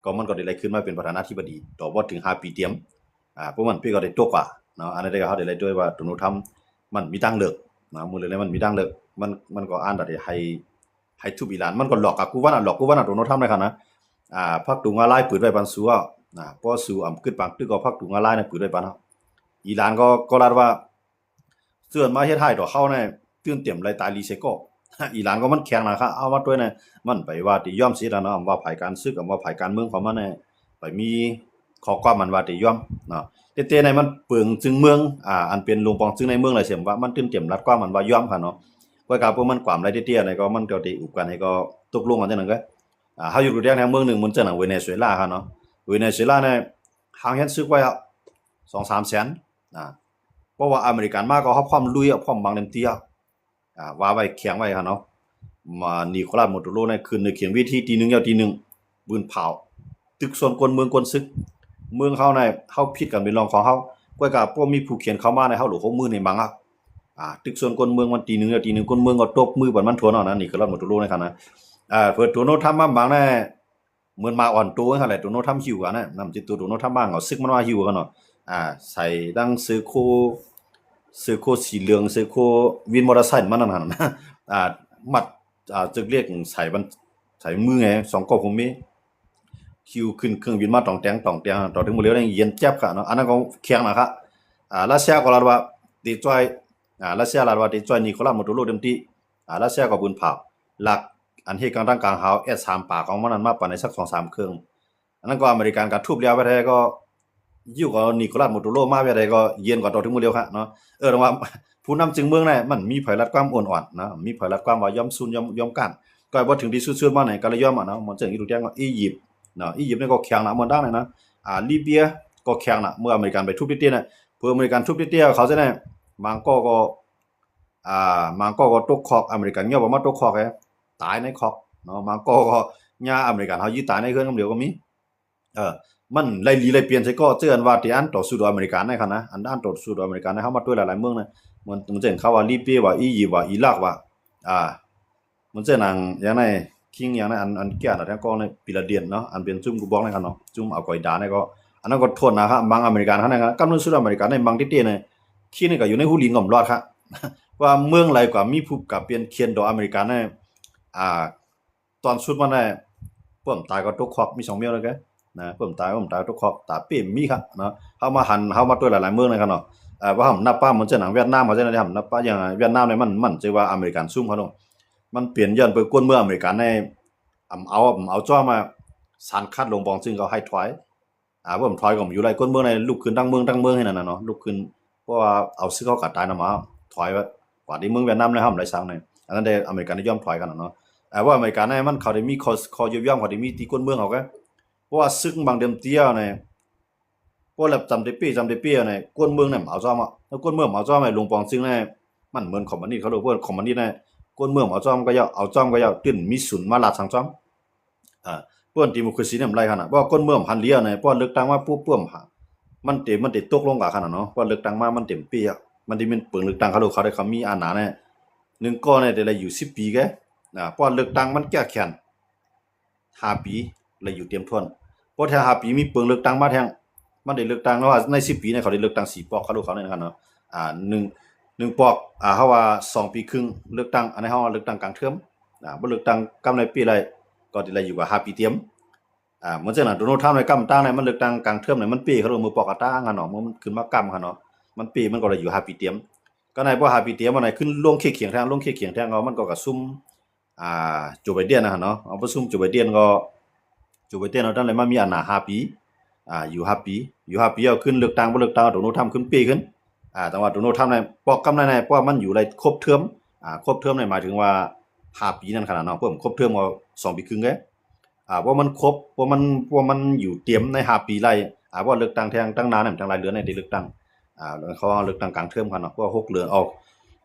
ກໍມັນກໍໄດ້ໄລ່ຂຶ້ນມາເປັນປະທານາທິບໍດີ ຕໍ່ບໍ່ເຖິງຫ້າປີຕຽມ. ອາ ພວກມັນເປັນກໍໄດ້ຕົກກວ່າເນາະ. ອັນນັ້ນກໍເຮົາໄດ້ໄລ່ດ້ວຍວ່າໂດນັລທຳມັນມີທາງເລືອກເນາະ, ມື້ເລີຍມັນມີທາງເລືອກ ມັນ ມັນກໍອັນໃດໃຫ້ ໃຫ້ທຸບອີຣານ ມັນກໍຫຼອກກັບກູວານ ຫຼອກກູວານ ໂດນັລທຳໄດ້ຂະໜາດ ອາ ຜັກດູງາລາຍປືດໄວ້ປານຊູ ອາ ພໍສູອຳກຶດປາງຕຶກກໍຜັກດູງາລາຍນະປືດໄວ້ປານເຮົາ. ອີຣານກໍ ກໍລັດວ່າ ເຊື່ອມາເຮັດຮ້າຍຕໍ່ເຮົານະ ຕື່ນເຕັມໄລ່ຕາຍລີເຊກໍ ອີຣານກໍມັນແຂງນະຄະ ເອົາມາດ້ວຍນະ ມັນໄປວ່າຕິຍອມຊິລະເນາະ ວ່າຝ່າຍການສຶກ ວ່າຝ່າຍການເມືອງຂອງມັນນະ ໄປມີຂໍ້ຄວາມມັນວ່າຕິຍອມເນາະ. ເຕເຕໃນມັນເປິງຈຶ່ງເມືອງ ອາ ອັນເປັນຫຼວງປອງຈຶ່ງໃນເມືອງລະເສມວ່າ ມັນຕື່ນເຕັມລັດຄວາມມັນວ່າຍອມຄະເນາະ. ກໍກາພວກມັນຄວາມໄລ່ເຕເຕໃນກໍມັນກໍໄດ້ອຸບກັນໃຫ້ກໍຕົກລົງກັນຈັ່ງນັ້ນກໍ ອາ ເຮົາຍົກຕົວຢ່າງແທ້ເມືອງໜຶ່ງ ມັນເຊັ່ນຫຍັງ ເວເນຊູເອລາຄະເນາະ. ເວເນຊູເອລານະ ຫາງເຮັດສຶກໄວ້ ສອງສາມແສນ ອາ ເພາະວ່າອາເມລິກັນມາກໍເຮົາພ້ອມລຸຍ ພ້ອມບັງເຕັມທີ່ ອາ ວ່າໄວ້ແຂງໄວ້ຫັ້ນເນາະ. ມາ ນິໂຄລາສ ມາດູໂຣ ນີ້ຂຶ້ນໃນຂຽງເວທີທີໜຶ່ງແລ້ວທີໜຶ່ງ ບືນຜາວ ຕຶກຊວນຄົນເມືອງຄົນສຶກ ເມືອງເຮົາໃນ ເຮົາຜິດກັນເປັນເລື່ອງຂອງເຮົາ ກ້ວຍກາພວກມີຜູ້ຂຽນເຂົ້າມາໃນເຮົາຫຼວງຫົກໝື່ນໃຫ້ບັງອາ ອາ ຕຶກຊວນຄົນເມືອງມັນທີໜຶ່ງແລ້ວທີໜຶ່ງ ຄົນເມືອງກໍຕົບມືບັນມັນທວນເອົານະ ນິໂຄລາສ ມາດູໂຣ ໃນຂະນະ ອາ ເພິ່ນໂດນັລທຳມາບັງໃນ ເໝືອນໝາອ່ອນໂຕຫັ້ນແຫຼະ ໂດນັລທຳຫິ້ວກັນນະ ນຳຈິດໂຕໂດນັລທຳມາເອົາຊຶກມັນມາຫິ້ວກັນເນາະ. ອາ ໃສ່ທັງເສື້ອໂຄ ເສື້ອໂຄສີເຫຼືອງ ເສື້ອໂຄວິນມໍເຕີໄຊມັນນັ້ນຫັ້ນ ອາ ມັດ ອາ ເຊືອກລຽກໃສ່ມັນ ໃສ່ມືໄງ ສອງກອບຫົວເມ ຄິວຂຶ້ນເຄື່ອງບິນມາຕອງແຕງ ຕອງແຕງ ຕອນເຖິງມື້ລຽວນີ້ເຢັນແຈັບຂະເນາະ. ອັນນັ້ນກໍແຂງນະຄະ. ອາ ຣັດເຊຍກໍລັດວ່າຕິຊ່ອຍ ອາ ຣັດເຊຍລັດວ່າຕິຊ່ອຍນິໂຄລາສ ມາດູໂຣ ເຕັມທີ່. ອາ ຣັດເຊຍກໍບືນຜາວ ລັກອັນເຮັດກາງທາງກາງຫາວ ເອັສສາມປາຂອງມັນນັ້ນມາປານໃດສັກສອງສາມເຄື່ອງ. ອັນນັ້ນກໍອາເມລິກັນກໍທຸບແລ້ວແບບໃດກໍ ຢູ່ກັບນິໂຄລາສ ມາດູໂຣ ມາແບບໃດກໍເຢັນກວ່າຕໍ່ເຖິງມື້ດຽວຄະເນາະ. ເອີ ວ່າຜູ້ນຳຈຶ່ງເມືອງນະ ມັນມີໃຜລັດຄວາມອ່ອນໆເນາະ ມີໃຜລັດຄວາມວ່າຍອມຊຸນ ຍອມ ຍອມກ້ານ ກໍບໍ່ເຖິງທີ່ສຸດໆມານີ້ກໍເລີຍຍອມອະເນາະ. ມັນເຊິ່ງຢູ່ທຸກແຕ່ງວ່າອີຢິບເນາະ ອີຢິບນີ້ກໍແຂງນະ ເມື່ອດານະ ອາ ລີເບຍກໍແຂງນະ ເມື່ອອາເມລິກັນໄປທຸບຕິດໆນະ ເພື່ອອາເມລິກັນທຸບຕິດໆເຂົາຊະນະ ບາງກໍກໍ ອ່າ ບາງກໍກໍຕົກຄອກ ອາເມລິກັນຍອມອອກມາຕົກຄອກ ຕາຍໃນຄອກເນາະ. ບາງກໍກໍຍາອາເມລິກັນເຮົາຍືດຕາຍໃນເຮືອນຄຳດຽວກໍມີ. ເອີ ມັນໄລ່ຫຼີໄລ່ປ່ຽນໃສ່ກໍເຈີອັນວ່າທີ່ອັນຕໍ່ສູ້ຕໍ່ອາເມລິກັນໃນຂະນະ ອັນ ອັນຕໍ່ສູ້ຕໍ່ອາເມລິກັນໃນເຮົາມາຕົວະຫຼາຍໆເມືອງນະ ມັນ ມັນເຊັ່ນເຂົາວ່າລີເບຍວ່າ ອີຢິບວ່າ ອີຣາກວ່າ ອ່າ ມັນເຊັ່ນຫຍັງ ຢ່າງໃນຄິງ ຢ່າງໃນອັນ ອັນແກ່ນະ ແທງກອງໃນ Bin Laden ເນາະ ອັນເປັນຊຸມຜູ້ບອກໃນຂະນະເນາະ ຊຸມອາກອຍດາໃນກໍ ອັນນັ້ນກໍໂທດນະຄະ ມັງອາເມລິກັນເຮົາໃນຂະນະ ກຳລັງສູ້ອາເມລິກັນໃນມັງຕິເຕໃນ ຄີນີ້ກໍຢູ່ໃນຫູຫຼີງກໍບໍ່ລອດຄະ ວ່າເມືອງໃດກວ່າມີຜູ້ກະປ່ຽນຂຽນຕໍ່ອາເມລິກັນໃນ ອ່າ ຕອນສຸດມັນໃນ ເພິ່ນຕາຍກໍຕົກຄອກ ມີສອງແນວເລີຍນະ ເພິ່ນຕາຍ ເພິ່ນຕາຍຕົກຄອກ ຕາເປ້ມີຄະເນາະ. ເຮົາມາຫັນ ເຮົາມາຕົວະຫຼາຍໆເມືອງນະຄະເນາະ ເອີ ວ່າເຮົານັບປາເໝືອນຈັ່ງຫຍັງຫວຽດນາມເຮົາຈັ່ງໃດ ເຮົານັບປາຢ່າງຫວຽດນາມໃນມັນ ມັນຈະວ່າອາເມລິກັນຊຸມເຂົາເນາະ ມັນເປັນຍ້ອນເພິ່ນກົນເມືອງອາເມລິກັນໃນ ອຳເອົາ ອຳເອົາຈອມມາ ສານຂັດຫຼວງປອງຈຶ່ງເຂົາໃຫ້ຖອຍ ອ່າ ເພິ່ນຖອຍກໍບໍ່ຢູ່ໄດ້ ຄົນເມືອງໃນລຸກຂຶ້ນທັງເມືອງ ທັງເມືອງໃຫ້ນັ້ນນະເນາະ ລຸກຂຶ້ນ ເພາະວ່າເອົາຊຶກເຂົາກະຕາຍນຳມາ ຖອຍວ່າ ກວ່າທີ່ເມືອງຫວຽດນາມແລ້ວ ເຮົາບໍ່ໄດ້ສ້າງໃນ ອັນນັ້ນແຕ່ອາເມລິກັນໄດ້ຍອມຖອຍກັນນະເນາະ. ເອີ ເພາະອາເມລິກັນໃນມັນ ເຂົາໄດ້ມີຂໍ້ ຂໍ້ຍອມ ເຂົາໄດ້ມີຕິກົນເມືອງເຂົາກະ ເພາະວ່າຊຶກບັງເດີມເຕີຍໃນ ເພາະວ່າຈຳໄດ້ເປ້ ຈຳໄດ້ເປ້ໃນ ກົນເມືອງໃນມັນເອົາຈອມອະ ແລ້ວກົນເມືອງມັນເອົາຈອມໃນ ຫຼວງປອງຈຶ່ງໃນ ມັນເໝືອນຄອມມູນິດເຂົາໂລດ ເພາະຄອມມູນິດໃນ ກົນເມືອງມັນເອົາຈອມກະເຈົ້າ ເອົາຈອມກະເຈົ້າ ຕື່ນມີສູນມາລັດສັ່ງຈອມ ອ່າ ເພິ່ນດີໂມຄຣາຊີນຳໄລຂະນະ ເພາະວ່າຄົນເມືອງມັນເລີຍນະ ເພາະວ່າເລືອກຕັ້ງມາປຸບ ເພິ່ນ ມັນເຕ ມັນເຕຕົກລົງກະຂະນະເນາະ ເພາະວ່າເລືອກຕັ້ງມາມັນເຕັມເປະ ມັນເຕມີເປັນເລືອກຕັ້ງ ເຂົາເລີຍ ເຂົາໄດ້ ເຂົາມີອຳນາດນະ ໜຶ່ງກໍນະ ໄດ້ ໄດ້ຢູ່ສິບປີແກ ນະ ເພາະວ່າເລືອກຕັ້ງມັນແກ້ແຄ້ນຫ້າປີ ໄດ້ຢູ່ເຕັມຖ້ວນ ເພາະແທ້ຫ້າປີມີເປີງເລືອກຕັ້ງມາແທ້ ມັນໄດ້ເລືອກຕັ້ງ ເພາະວ່າໃນສິບປີນະ ເຂົາໄດ້ເລືອກຕັ້ງສີ່ປອກ ເຂົາເລີຍ ເຂົາເລີຍນະ ອ່າ ໜຶ່ງ ໜຶ່ງປອກ ອ່າ ເຮົາວ່າສອງປີຄຶ່ງເລືອກຕັ້ງ ອັນນີ້ເຮົາວ່າເລືອກຕັ້ງກາງເທີມ ອ່າ ບໍ່ເລືອກຕັ້ງກຳໃນປີໃດ ກໍໄດ້ຢູ່ກັບຫ້າປີຕຽມ ອ່າ ເໝືອນຈັ່ງນັ້ນ ໂດນັລທຳໃນກຳຕ່າງໃນ ມັນເລືອກຕັ້ງກາງເທີມໃນ ມັນເປເຂົາໂລດ ມື້ປອກກະຕ່າງຫັ້ນເນາະ ເມື່ອມັນຂຶ້ນມາກຳຫັ້ນເນາະ ມັນເປ ມັນກໍໄດ້ຢູ່ຫ້າປີຕຽມ ກໍໃນພໍຫ້າປີຕຽມມາໃນ ຂຶ້ນລົງເຄກຄຽງແທ້ ລົງເຄກຄຽງແທ້ກໍ ມັນກໍກະຊຸມ ອ່າ ໂຈໄບເດນຫັ້ນເນາະ ເອົາປະຊຸມໂຈໄບເດນກໍ ໂຈໄບເດນເຮົານັ້ນແຫຼະ ມາມີອຳນາດຫ້າປີ ອ່າ ຢູ່ຫ້າປີ ຢູ່ຫ້າປີ ເອົາຂຶ້ນເລືອກຕັ້ງ ບໍ່ເລືອກຕັ້ງ ໂດນັລທຳຂຶ້ນເປຂຶ້ນ ອ່າ ແຕ່ວ່າໂດນັລທຳໃນປອກກຳໃນ ເພາະວ່າມັນຢູ່ໄດ້ຄົບເທີມ ອ່າ ຄົບເທີມໃນໝາຍເຖິງວ່າຫ້າປີນັ້ນຂະໜາດເນາະ ເພິ່ນຄົບເທີມກໍສອງປີຄຶ່ງເດ້ ອ່າ ເພາະມັນຄົບ ເພາະມັນ ເພາະມັນຢູ່ເຕັມໃນຫ້າປີໄລ່ ອ່າ ເພາະເລືອກຕັ້ງແທ້ງຕັ້ງນານນັ້ນ ຕັ້ງຫຼາຍເດືອນໃນໄດ້ເລືອກຕັ້ງ ອ່າ ເຂົາເລືອກຕັ້ງກາງເທີມຫັ້ນເນາະ ເພາະວ່າຫົກເດືອນ ເອົາ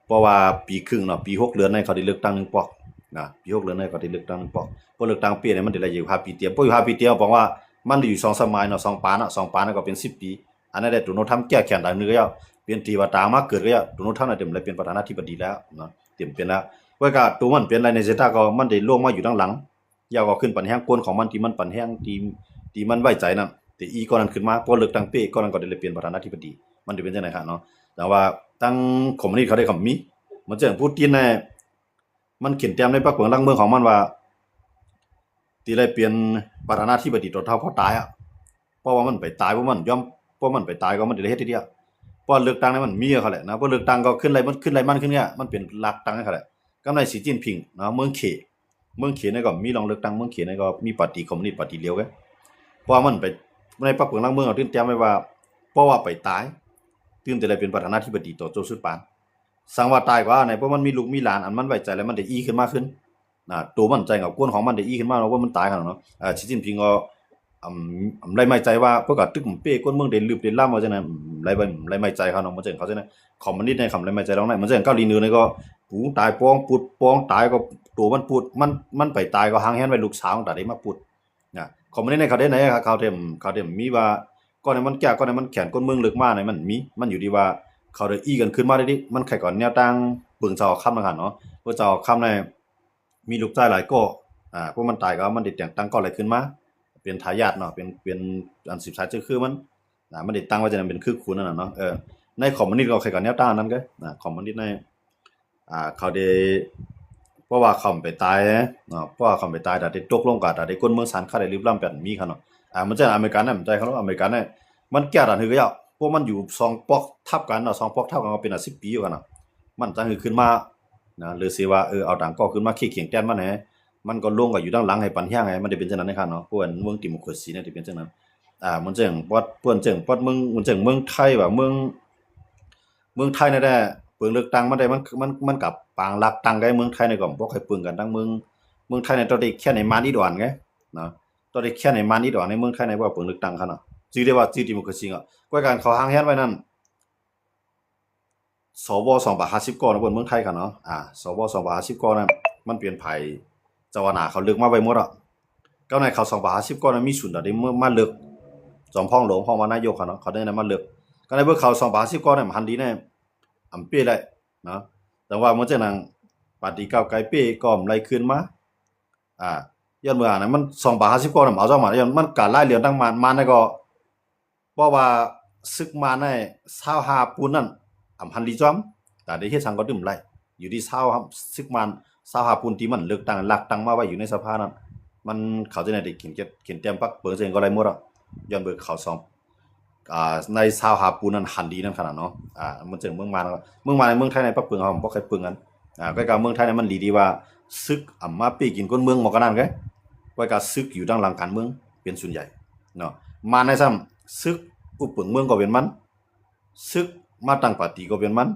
ເພາະວ່າປີຄຶ່ງເນາະ ປີຫົກເດືອນໃນເຂົາໄດ້ເລືອກຕັ້ງໜຶ່ງປອກນະ ປີຫົກເດືອນໃນເຂົາໄດ້ເລືອກຕັ້ງໜຶ່ງປອກ ເພາະເລືອກຕັ້ງເປໃນມັນໄດ້ຢູ່ຫ້າປີຕຽມ ເພາະຢູ່ຫ້າປີຕຽມ ບອກວ່າມັນໄດ້ຢູ່ສອງສະໄໝເນາະ ສອງປານເນາະ ສອງປານນັ້ນກໍເປັນສິບປີ ອັນນັ້ນໄດ້ໂດນັລທຳແກ້ແຄ້ນຫຼາຍໜຶ່ງແລ້ວ ເປັນເທວະດາມາເກີດແລ້ວ ໂດນັລທຳໄດ້ເປັນປະທານາທິບໍດີແລ້ວເນາະ ເຕັມເປັນແລ້ວ ເພາະກະໂຕມັນເປັນໄລເນເຊຕາກໍມັນໄດ້ລົງມາຢູ່ທາງຫຼັງ ຢາວກໍຂຶ້ນປັນແຮງ ກົນຂອງມັນທີ່ມັນປັນແຮງ ທີ່ ທີ່ມັນໄວ້ໃຈນັ້ນ ທີ່ອີກອງນັ້ນຂຶ້ນມາ ພໍເລືອກຕັ້ງເປ້ ກອງນັ້ນກໍໄດ້ເປັນປະທານາທິບໍດີ. ມັນຈະເປັນຈັ່ງໃດຄະເນາະ? ແຕ່ວ່າທາງຄອມມູນິດເຂົາໄດ້ກໍມີ ມັນຈັ່ງປູຕິນນີ້ ມັນຂຽນແຕ້ມໃນປັກເບິ່ງຫຼັກເມືອງຂອງມັນວ່າ ທີ່ໄດ້ເປັນປະທານາທິບໍດີຕົວເທົ່າພໍຕາຍອະ ເພາະວ່າມັນໄປຕາຍ ເພາະມັນຍອມ ເພາະມັນໄປຕາຍກໍມັນຈະໄດ້ເຮັດເດ ເພາະເລືອກຕັ້ງນີ້ມັນມີເຂົາແຫຼະນະ ເພາະເລືອກຕັ້ງກໍຂຶ້ນໄລ່ ມັນຂຶ້ນໄລ່ມັນຂຶ້ນເນີ້ຍ ມັນເປັນຫຼັກຕັ້ງໃຫ້ເຂົາແຫຼະ. ກັບນາຍສີຈິ້ນຜິງເນາະ ເມືອງເຂ ເມືອງເຂນີ້ກໍມີລອງເລືອກຕັ້ງ ເມືອງເຂນີ້ກໍມີປາຕີຄອມມູນິດປາຕີດຽວກັນ ເພາະວ່າມັນໄປ ໃນປັກເບິ່ງຫຼັກເມືອງເຂົາຕື່ມແຕ້ມໄວ້ວ່າ ເພາະວ່າໄປຕາຍ ຕື່ມຈະໄດ້ເປັນປະທານາທິບໍດີຕໍ່ຈົນສຸດປານ. ສັງວ່າຕາຍກວ່າໃນ ເພາະມັນມີລູກມີຫຼານ ອັນມັນໄວ້ໃຈແລ້ວ ມັນໄດ້ອີຂຶ້ນມາຄືນນະ ໂຕມັນໃຈກັບຄົນຂອງມັນໄດ້ອີຂຶ້ນມາເນາະ ເພາະມັນຕາຍຫັ້ນເນາະ. ເອີ ສີຈິ້ນຜິງກໍ ອຳ ອຳໄລ່ໄມ້ໃຈວ່າ ເພິ່ນກໍຕຶກເປ້ ຄົນເມືອງໄດ້ລຶບໄດ້ລຳວ່າຈັ່ງນັ້ນ ໄລ່ໄມ້ ໄລ່ໄມ້ໃຈເຂົາເນາະ ມັນຈັ່ງເຂົາຈັ່ງນັ້ນ. ຄອມມູນິດໃນຄຳໄລ່ໄມ້ໃຈລອງໄດ້ ມັນຈັ່ງເກົາຫຼີເໜືອໃນກໍ ປູຕາຍ ປອງປຸດ ປອງຕາຍກໍໂຕມັນປຸດ ມັນ ມັນໄປຕາຍກໍຫາງແຮນໄວ້ລູກສາວຕາໄດ້ມາປຸດນະ. ຄອມມູນິດໃນເຂົາໄດ້ໃນ ເຂົາເຕັມ ເຂົາເຕັມມີວ່າ ກ່ອນໃນມັນແກ່ ກ່ອນໃນມັນແຂນ ຄົນເມືອງເລິກມາໃນມັນມີ ມັນຢູ່ທີ່ວ່າເຂົາໄດ້ອີກັນຂຶ້ນມາໄດ້ ມັນໃຄກ່ອນແນວທາງເບິ່ງເຈົ້າຄຳນະຄັນເນາະ ເບິ່ງເຈົ້າຄຳໃນ ມີລູກຊາຍຫຼາຍກໍ ອາ ພວກມັນຕາຍກໍມັນໄດ້ແຕ່ງຕັ້ງກໍໄດ້ຂຶ້ນມາ ເປັນທາຍາດເນາະ ເປັນ ເປັນອັນສືບສາຍຊື່ຄືມັນ ອາ ມັນໄດ້ຕັ້ງໄວ້ຈັ່ງນັ້ນເປັນຄືຂຸນນັ້ນນະເນາະ. ເອີ ໃນຄອມມູນິດກໍໃຄກັນແນວທາງນັ້ນກໍ ອາ ຄອມມູນິດໃນ ອາ ເຂົາໄດ້ ເພາະວ່າເຂົາໄປຕາຍເນາະ ເພາະວ່າເຂົາໄປຕາຍ ຖ້າໄດ້ຕົກລົງກໍ ຖ້າໄດ້ຄົນເມືອງສັນຄະໄດ້ລຶບລຳແບບມີຄັນເນາະ. ອາ ມັນຈັ່ງອາເມລິກັນນະ ມັນໃຈເຂົາ ອາເມລິກັນນະ ມັນແກ່ດານຄືກະເຈົ້າ ພວກມັນຢູ່ສອງປອກທັບກັນເນາະ ສອງປອກທັບກັນກໍເປັນ ອາ ສິບປີຢູ່ກັນນະ ມັນຈັ່ງຄືຂຶ້ນມາ ນະ ຫຼືຊິວ່າ ເອີ ເອົາທາງກໍຂຶ້ນມາຄີຄຽງແຕ່ນມັນແດ່ ມັນກໍລົງກໍຢູ່ທາງຫຼັງໃຫ້ປັນແຮງໃຫ້ ມັນໄດ້ເປັນຈັ່ງນັ້ນເນາະ ພວກເມືອງດີໂມຄຣາຊີນະ ທີ່ເປັນຈັ່ງນັ້ນ. ອາ ມັນຈັ່ງປອດ ເພິ່ນຈັ່ງປອດເມືອງ ມັນຈັ່ງເມືອງໄທວ່າ ເມືອງ ເມືອງໄທນີ້ແຫຼະ ເບິ່ງເລືອກຕັ້ງມັນໄດ້ ມັນ ມັນ ມັນກໍປາງຫຼັກຕັ້ງໄດ້ ເມືອງໄທນີ້ກໍບໍ່ຄ່ອຍເບິ່ງກັນ ທັງເມືອງ ເມືອງໄທນີ້ຕ້ອງໄດ້ແຂ່ງໃຫ້ມານອິດອ່ອນໄງເນາະ ຕ້ອງໄດ້ແຂ່ງໃຫ້ມານອິດອ່ອນໃນເມືອງໄທນີ້ ເພາະວ່າເບິ່ງເລືອກຕັ້ງເຂົາເນາະ ຈື່ໄດ້ວ່າຈື່ດີໂມຄຣາຊີເນາະ ກວຍການເຂົາຫາງແຮນໄວ້ນັ້ນ ສວສອງຮ້ອຍຫ້າສິບກໍນະ ເບິ່ງເມືອງໄທເຂົາເນາະ ອາ ສວສອງຮ້ອຍຫ້າສິບກໍນັ້ນ ມັນເປັນໃຜ ເຈົ້າອານາເຂົາເລືອກມາໄວ້ໝົດອະ ກໍໃນເຂົາສອງຮ້ອຍຫ້າສິບກໍນັ້ນ ມີສູນດາວທີ່ມາເລືອກ ສອງພັນໂລ ເຮົາວ່ານາຍົກເຂົາເນາະ ເຂົາໄດ້ມາເລືອກ ກໍໃນເບິ່ງເຂົາສອງຮ້ອຍຫ້າສິບກໍນັ້ນ ມັນຫັນດີແນ່ ອຳເປ້ໄດ້ເນາະ ແຕ່ວ່າເມື່ອຈັ່ງນັ້ນ ປາຕີກ້າວໄກເປ້ກໍໄລ່ຂຶ້ນມາ ອາ ຍ້ອນເມື່ອນັ້ນມັນສອງຮ້ອຍຫ້າສິບກໍນັ້ນ ເອົາຈອກມາ ຍ້ອນມັນການໄລ່ເລື່ອງຕັ້ງມາ ມານັ້ນກໍ ເພາະວ່າສຶກມານໃນຊາວຫ້າປູນນັ້ນ ອຳພັນລີຈອມ ການໄດ້ເຮັດສັງກໍດື່ມໄຫຼ ຢູ່ທີ່ຊາວ ຊ- ຊ- ສຶກມານຊາວຫ້າປູນທີ່ມັນເລືອກຕັ້ງ ລັກຕັ້ງມາໄວ້ຢູ່ໃນສະພານັ້ນ ມັນເຂົາຈະໄດ້ກິນ ກິນແຕ້ມປັກເປີງ ເຊິ່ງກໍໄດ້ໝົດອະ ຍ້ອນເບີເຂົາສອງ ອ່າ ໃນຊາວຫ້າປູນນັ້ນ ຫັນດີນັ້ນຂະໜາດເນາະ ອ່າ ມັນເຊິ່ງເມືອງມານ ເມືອງມານ ເມືອງໄທໃນປັກເປີງເຮົາບໍ່ຄ່ອຍເບິ່ງກັນ ອ່າ ກໍກະເມືອງໄທໃນມັນດີທີ່ວ່າ ຊຶກອຳມາປີ້ກິນຄົນເມືອງໝົດກະນັ້ນເກ ກໍກະຊຶກຢູ່ທາງຫຼັງການເມືອງເປັນສ່ວນໃຫຍ່ເນາະ ມານໃນຊ້ຳ ຊຶກອຸບປຶງເມືອງກໍເປັນມັນ ຊຶກມາຕັ້ງປາຕີກໍເປັນມັນ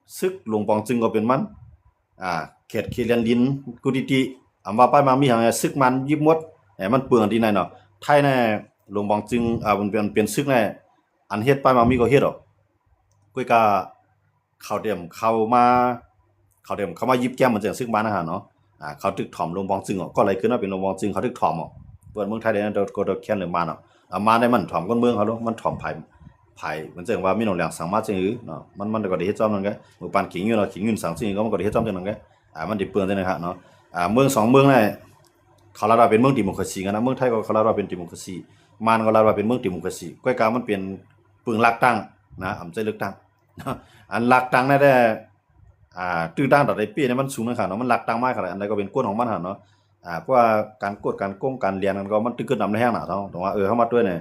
ຊຶກຫຼວງປອງຈຶງກໍເປັນມັນ ອ່າ ເຂດ ເຂດແດນດິນ ກຸຕິຕິ ອຳວ່າປ້າຍມາມີຫຍັງ ຊຶກມານຢິບໝົດ ເອີ ມັນເປືອງທີ່ໃນເນາະ ໄທໃນ ຫຼວງປອງຈຶງ ເອີ ມັນເປັນ ເປັນຊຶກໃນ ອັນເຮັດປ້າຍມາມີກໍເຮັດອອກ ກວຍກະ ເຂົາຕຽມເຂົ້າມາ ເຂົາຕຽມເຂົ້າມາຢິບແກ້ມ ມັນຈັ່ງຊຶກມານນະຫັ້ນເນາະ ອ່າ ເຂົາຖືກຖອມຫຼວງປອງຈຶງອອກ ກໍໄລ່ຂຶ້ນມາເປັນຫຼວງປອງຈຶງ ເຂົາຖືກຖອມອອກ ເພິ່ນເມືອງໄທໄດ້ນັ້ນ ກໍ ກໍແຄ້ນເລື່ອງມານເນາະ ອາ ມາໄດ້ມັນຖອມຄົນເມືອງເຂົາໂລດ ມັນຖອມໃຜ ໃຜ ມັນຈັ່ງວ່າມີໜອງແຫຼງສັງມາຈັ່ງອື່ ເນາະ ມັນ ມັນກໍໄດ້ເຮັດຊ້ອມນັ້ນກະ ມື້ປານກິງຢູ່ເນາະ ກິງຢູ່ສັງຈິງກໍມັນກໍໄດ້ເຮັດຊ້ອມຈັ່ງນັ້ນກະ ອ່າ ມັນໄດ້ເປືອງຈັ່ງນັ້ນຄະເນາະ ອ່າ ເມືອງສອງເມືອງນັ້ນ ເຂົາລາດວ່າເປັນເມືອງດີໂມຄຣາຊີກັນນະ ເມືອງໄທກໍເຂົາລາດວ່າເປັນດີໂມຄຣາຊີ ມານກໍລາດວ່າເປັນເມືອງດີໂມຄຣາຊີ ກວຍກາມັນເປັນປຶງລັກຕັ້ງນະ ອຳໃຈເລືອກຕັ້ງ ອັນລັກຕັ້ງນັ້ນແຫຼະ ອ່າ ຕື້ຕັ້ງດອກໄດ້ເປ້ໃນມັນສູງນະຄະເນາະ ມັນລັກຕັ້ງມາຂະໜາດ ອັນໃດກໍເປັນກົນຂອງມັນຫັ້ນເນາະ ອ່າ ເພາະວ່າການກົດການໂກງການລຽນນັ້ນກໍມັນຕຶກຂຶ້ນນຳໃນແຮງນະ ຕ້ອງ ຕ້ອງວ່າ ເອີ ເຮົາມາດ້ວຍໃນ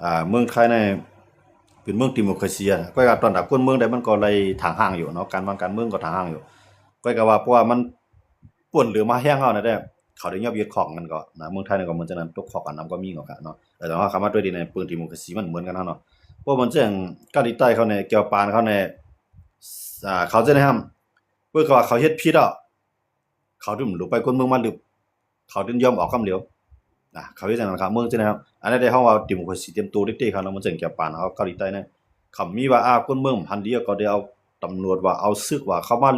ອ່າ ເມືອງໄທໃນ ເປັນເມືອງດີໂມຄຣາຊີນະ ກວຍກາຕອນດາກຄົນເມືອງໃດມັນກໍໄດ້ທາງຫ່າງຢູ່ເນາະ ການວາງການເມືອງກໍທາງຫ່າງຢູ່ ກວຍກາວ່າເພາະວ່າມັນ ປ່ວນເຫຼືອມາແຮງເຮົານັ້ນແຫຼະ ເຂົາໄດ້ຍອມຍຶດຄອງກັນກໍນະ ເມືອງໄທນີ້ກໍເໝືອນຈັ່ງນັ້ນ ຕົກຄອກກັນນຳກໍມີເນາະ ເນາະ ແຕ່ວ່າເຮົາເຂົ້າມາດ້ວຍດີໃນປຶງດີໂມຄຣາຊີມັນເໝືອນກັນເຮົາເນາະ ເພາະມັນຈັ່ງເກົາຫຼີໃຕ້ເຂົານີ້ ແກວປານເຂົານີ້ ອ່າ ເຂົາຈະໄດ້ຫ້າມ ເພິ່ນກໍວ່າເຂົາເຮັດຜິດອະ ເຂົາຈຶ່ງລົງໄປຄົນເມືອງມາລຶບ ເຂົາຈຶ່ງຍອມອອກຄຳຫຼຽວ ນະ ເຂົາເຮັດຈັ່ງນັ້ນຄະ ເມືອງຈັ່ງນັ້ນ ອັນນັ້ນໄດ້ເຮົາວ່າດີໂມຄຣາຊີຕຽມໂຕເດ້ໆ ຄະເນາະ ມັນຈັ່ງແກວປານເຮົາເກົາຫຼີໃຕ້ນະ ຄຳມີວ່າ ອາ ຄົນເມືອງມັນຫັນດີ ກໍໄດ້ເອົາຕຳຫຼວດວ່າ ເອົາຊຶກວ່າ ເຂົາມາ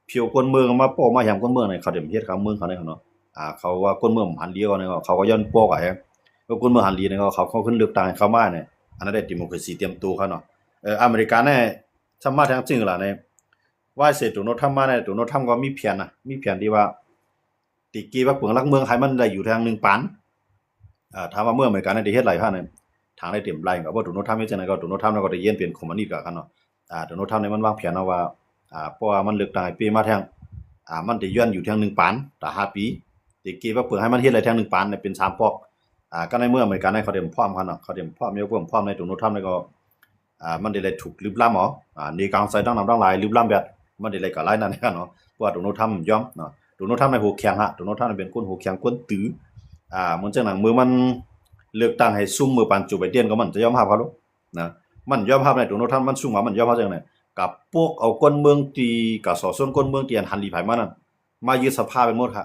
ພຽວຄົນເມືອງ ມາປ້ອມມາແຮມຄົນເມືອງນີ້ ເຂົາໄດ້ເຮັດຂອງເມືອງເຂົານີ້ເນາະ ອ່າ ເຂົາວ່າຄົນເມືອງມັນຫັນດີ ເຂົານີ້ ເຂົາກໍຍ້ອນປົກອາ ແລ້ວຄົນເມືອງຫັນດີນີ້ ເຂົາ ເຂົາຂຶ້ນເລືອກຕັ້ງໃຫ້ເຂົາມານີ້ ອັນນັ້ນໄດ້ດີໂມຄຣາຊີຕຽມໂຕເຂົາເນາະ ເອີ ອາເມລິການີ້ ສາມາດທາງຈິງລະນີ້ ວ່າເສໂດນັລທຳມານີ້ ໂດນັລທຳກໍມີແຜນນະ ມີແຜນທີ່ວ່າ ຕີກີວັກເບິ່ງຫຼັກເມືອງໃຫ້ມັນໄດ້ຢູ່ທາງໜຶ່ງປານ ອ່າ ຖາມວ່າເມື່ອອາເມລິກາໄດ້ເຮັດໄລ່ພາກນັ້ນ ທາງໄດ້ເຕັມໄລ່ກໍບໍ່ ໂດນັລທຳເຮັດຈັ່ງໃດກໍ ໂດນັລທຳກໍໄດ້ປ່ຽນເປັນຄອມມູນິດກັນເນາະ. ອ່າ ໂດນັລທຳນີ້ມັນວາງແຜນເນາະວ່າ ອ່າ ເພາະວ່າມັນເລືອກຕັ້ງໃຫ້ເປ້ມາແທງ ອ່າ ມັນໄດ້ຢ້ອນຢູ່ແທງໜຶ່ງປານ ຕາຫ້າປີ ໄດ້ເກພັກເບິ່ງໃຫ້ມັນເຮັດໄດ້ແທງໜຶ່ງປານເປັນສາມປອກ. ອ່າ ກໍໃນເມື່ອອາເມລິກາໃນເຂົາໄດ້ພ້ອມກັນເນາະ ເຂົາໄດ້ພ້ອມ ມີຄວາມພ້ອມໃນໂດນັລທຳນີ້ກໍ ອ່າ ມັນໄດ້ໄລ່ຖືກລຶບລ້ຳເອົາ ອ່າ ໜີກາງໃສ່ທັງນຳທັງຫຼາຍ ລຶບລ້ຳແບບ ມັນໄດ້ໄລ່ກະໄລ່ນັ້ນເນາະ ເພາະວ່າໂດນັລທຳຍອມເນາະ. ໂດນັລທຳໃນຫົວແຂງຮະ ໂດນັລທຳເປັນຄົນຫົວແຂງ ຄົນຕື້ ອ່າ ມັນຈັ່ງນັ້ນ ເມື່ອມັນເລືອກຕັ້ງໃຫ້ຊຸມ ເມື່ອປານໂຈໄບເດນກໍມັນຈະຍອມຮັບເຂົາໂລດນະ ມັນຍອມຮັບໃນໂດນັລທຳ ມັນຊຸມວ່າມັນຍອມຮັບຈັ່ງໃດ ກະປົກເອົາຄົນເມືອງທີ່ ກະສອກຊົນຄົນເມືອງທີ່ອັນຫັນລີ້ໄພມານັ້ນ ມາຍຶດສະພາໄປໝົດຮະ.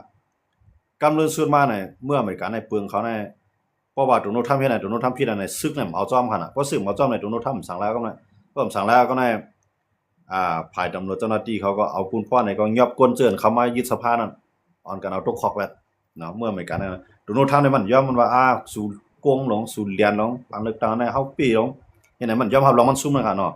ກຳເນີນສຸດມາໃນ ເມື່ອອາເມລິກາໃນເປືອງເຂົາໃນ ເພາະວ່າໂດນັລທຳເຮັດໃນ ໂດນັລທຳຜິດໃນ ຊຶກນັ້ນເອົາຈອມຫັ້ນນະ ພໍຊຶກເອົາຈອມໃນ ໂດນັລທຳສັ່ງລາວກໍໄດ້ ເພິ່ນສັ່ງລາວກໍໄດ້ ອ່າ ຝ່າຍຕຳຫຼວດເຈົ້າໜ້າທີ່ເຂົາກໍເອົາປຸນປ້ອນໃຫ້ ກໍຫຍັບກົ້ນເຈີນເຂົ້າມາຍຶດສະພານັ້ນ ອ່ອນກັນເອົາຕົກຄອກແບບເນາະ. ເມື່ອອາເມລິກາໃນ ໂດນັລທຳໃນມັນຍອມ ມັນວ່າ ອ່າ ສູໂກງລົງ ສູຫຼຽນລົງ ຫຼັງເລືອກຕັ້ງໃນເຮົາເປ້ລົງ ເຮັດໃຫ້ມັນຍອມຮັບລອງມັນຊຸມນະຄະເນາະ.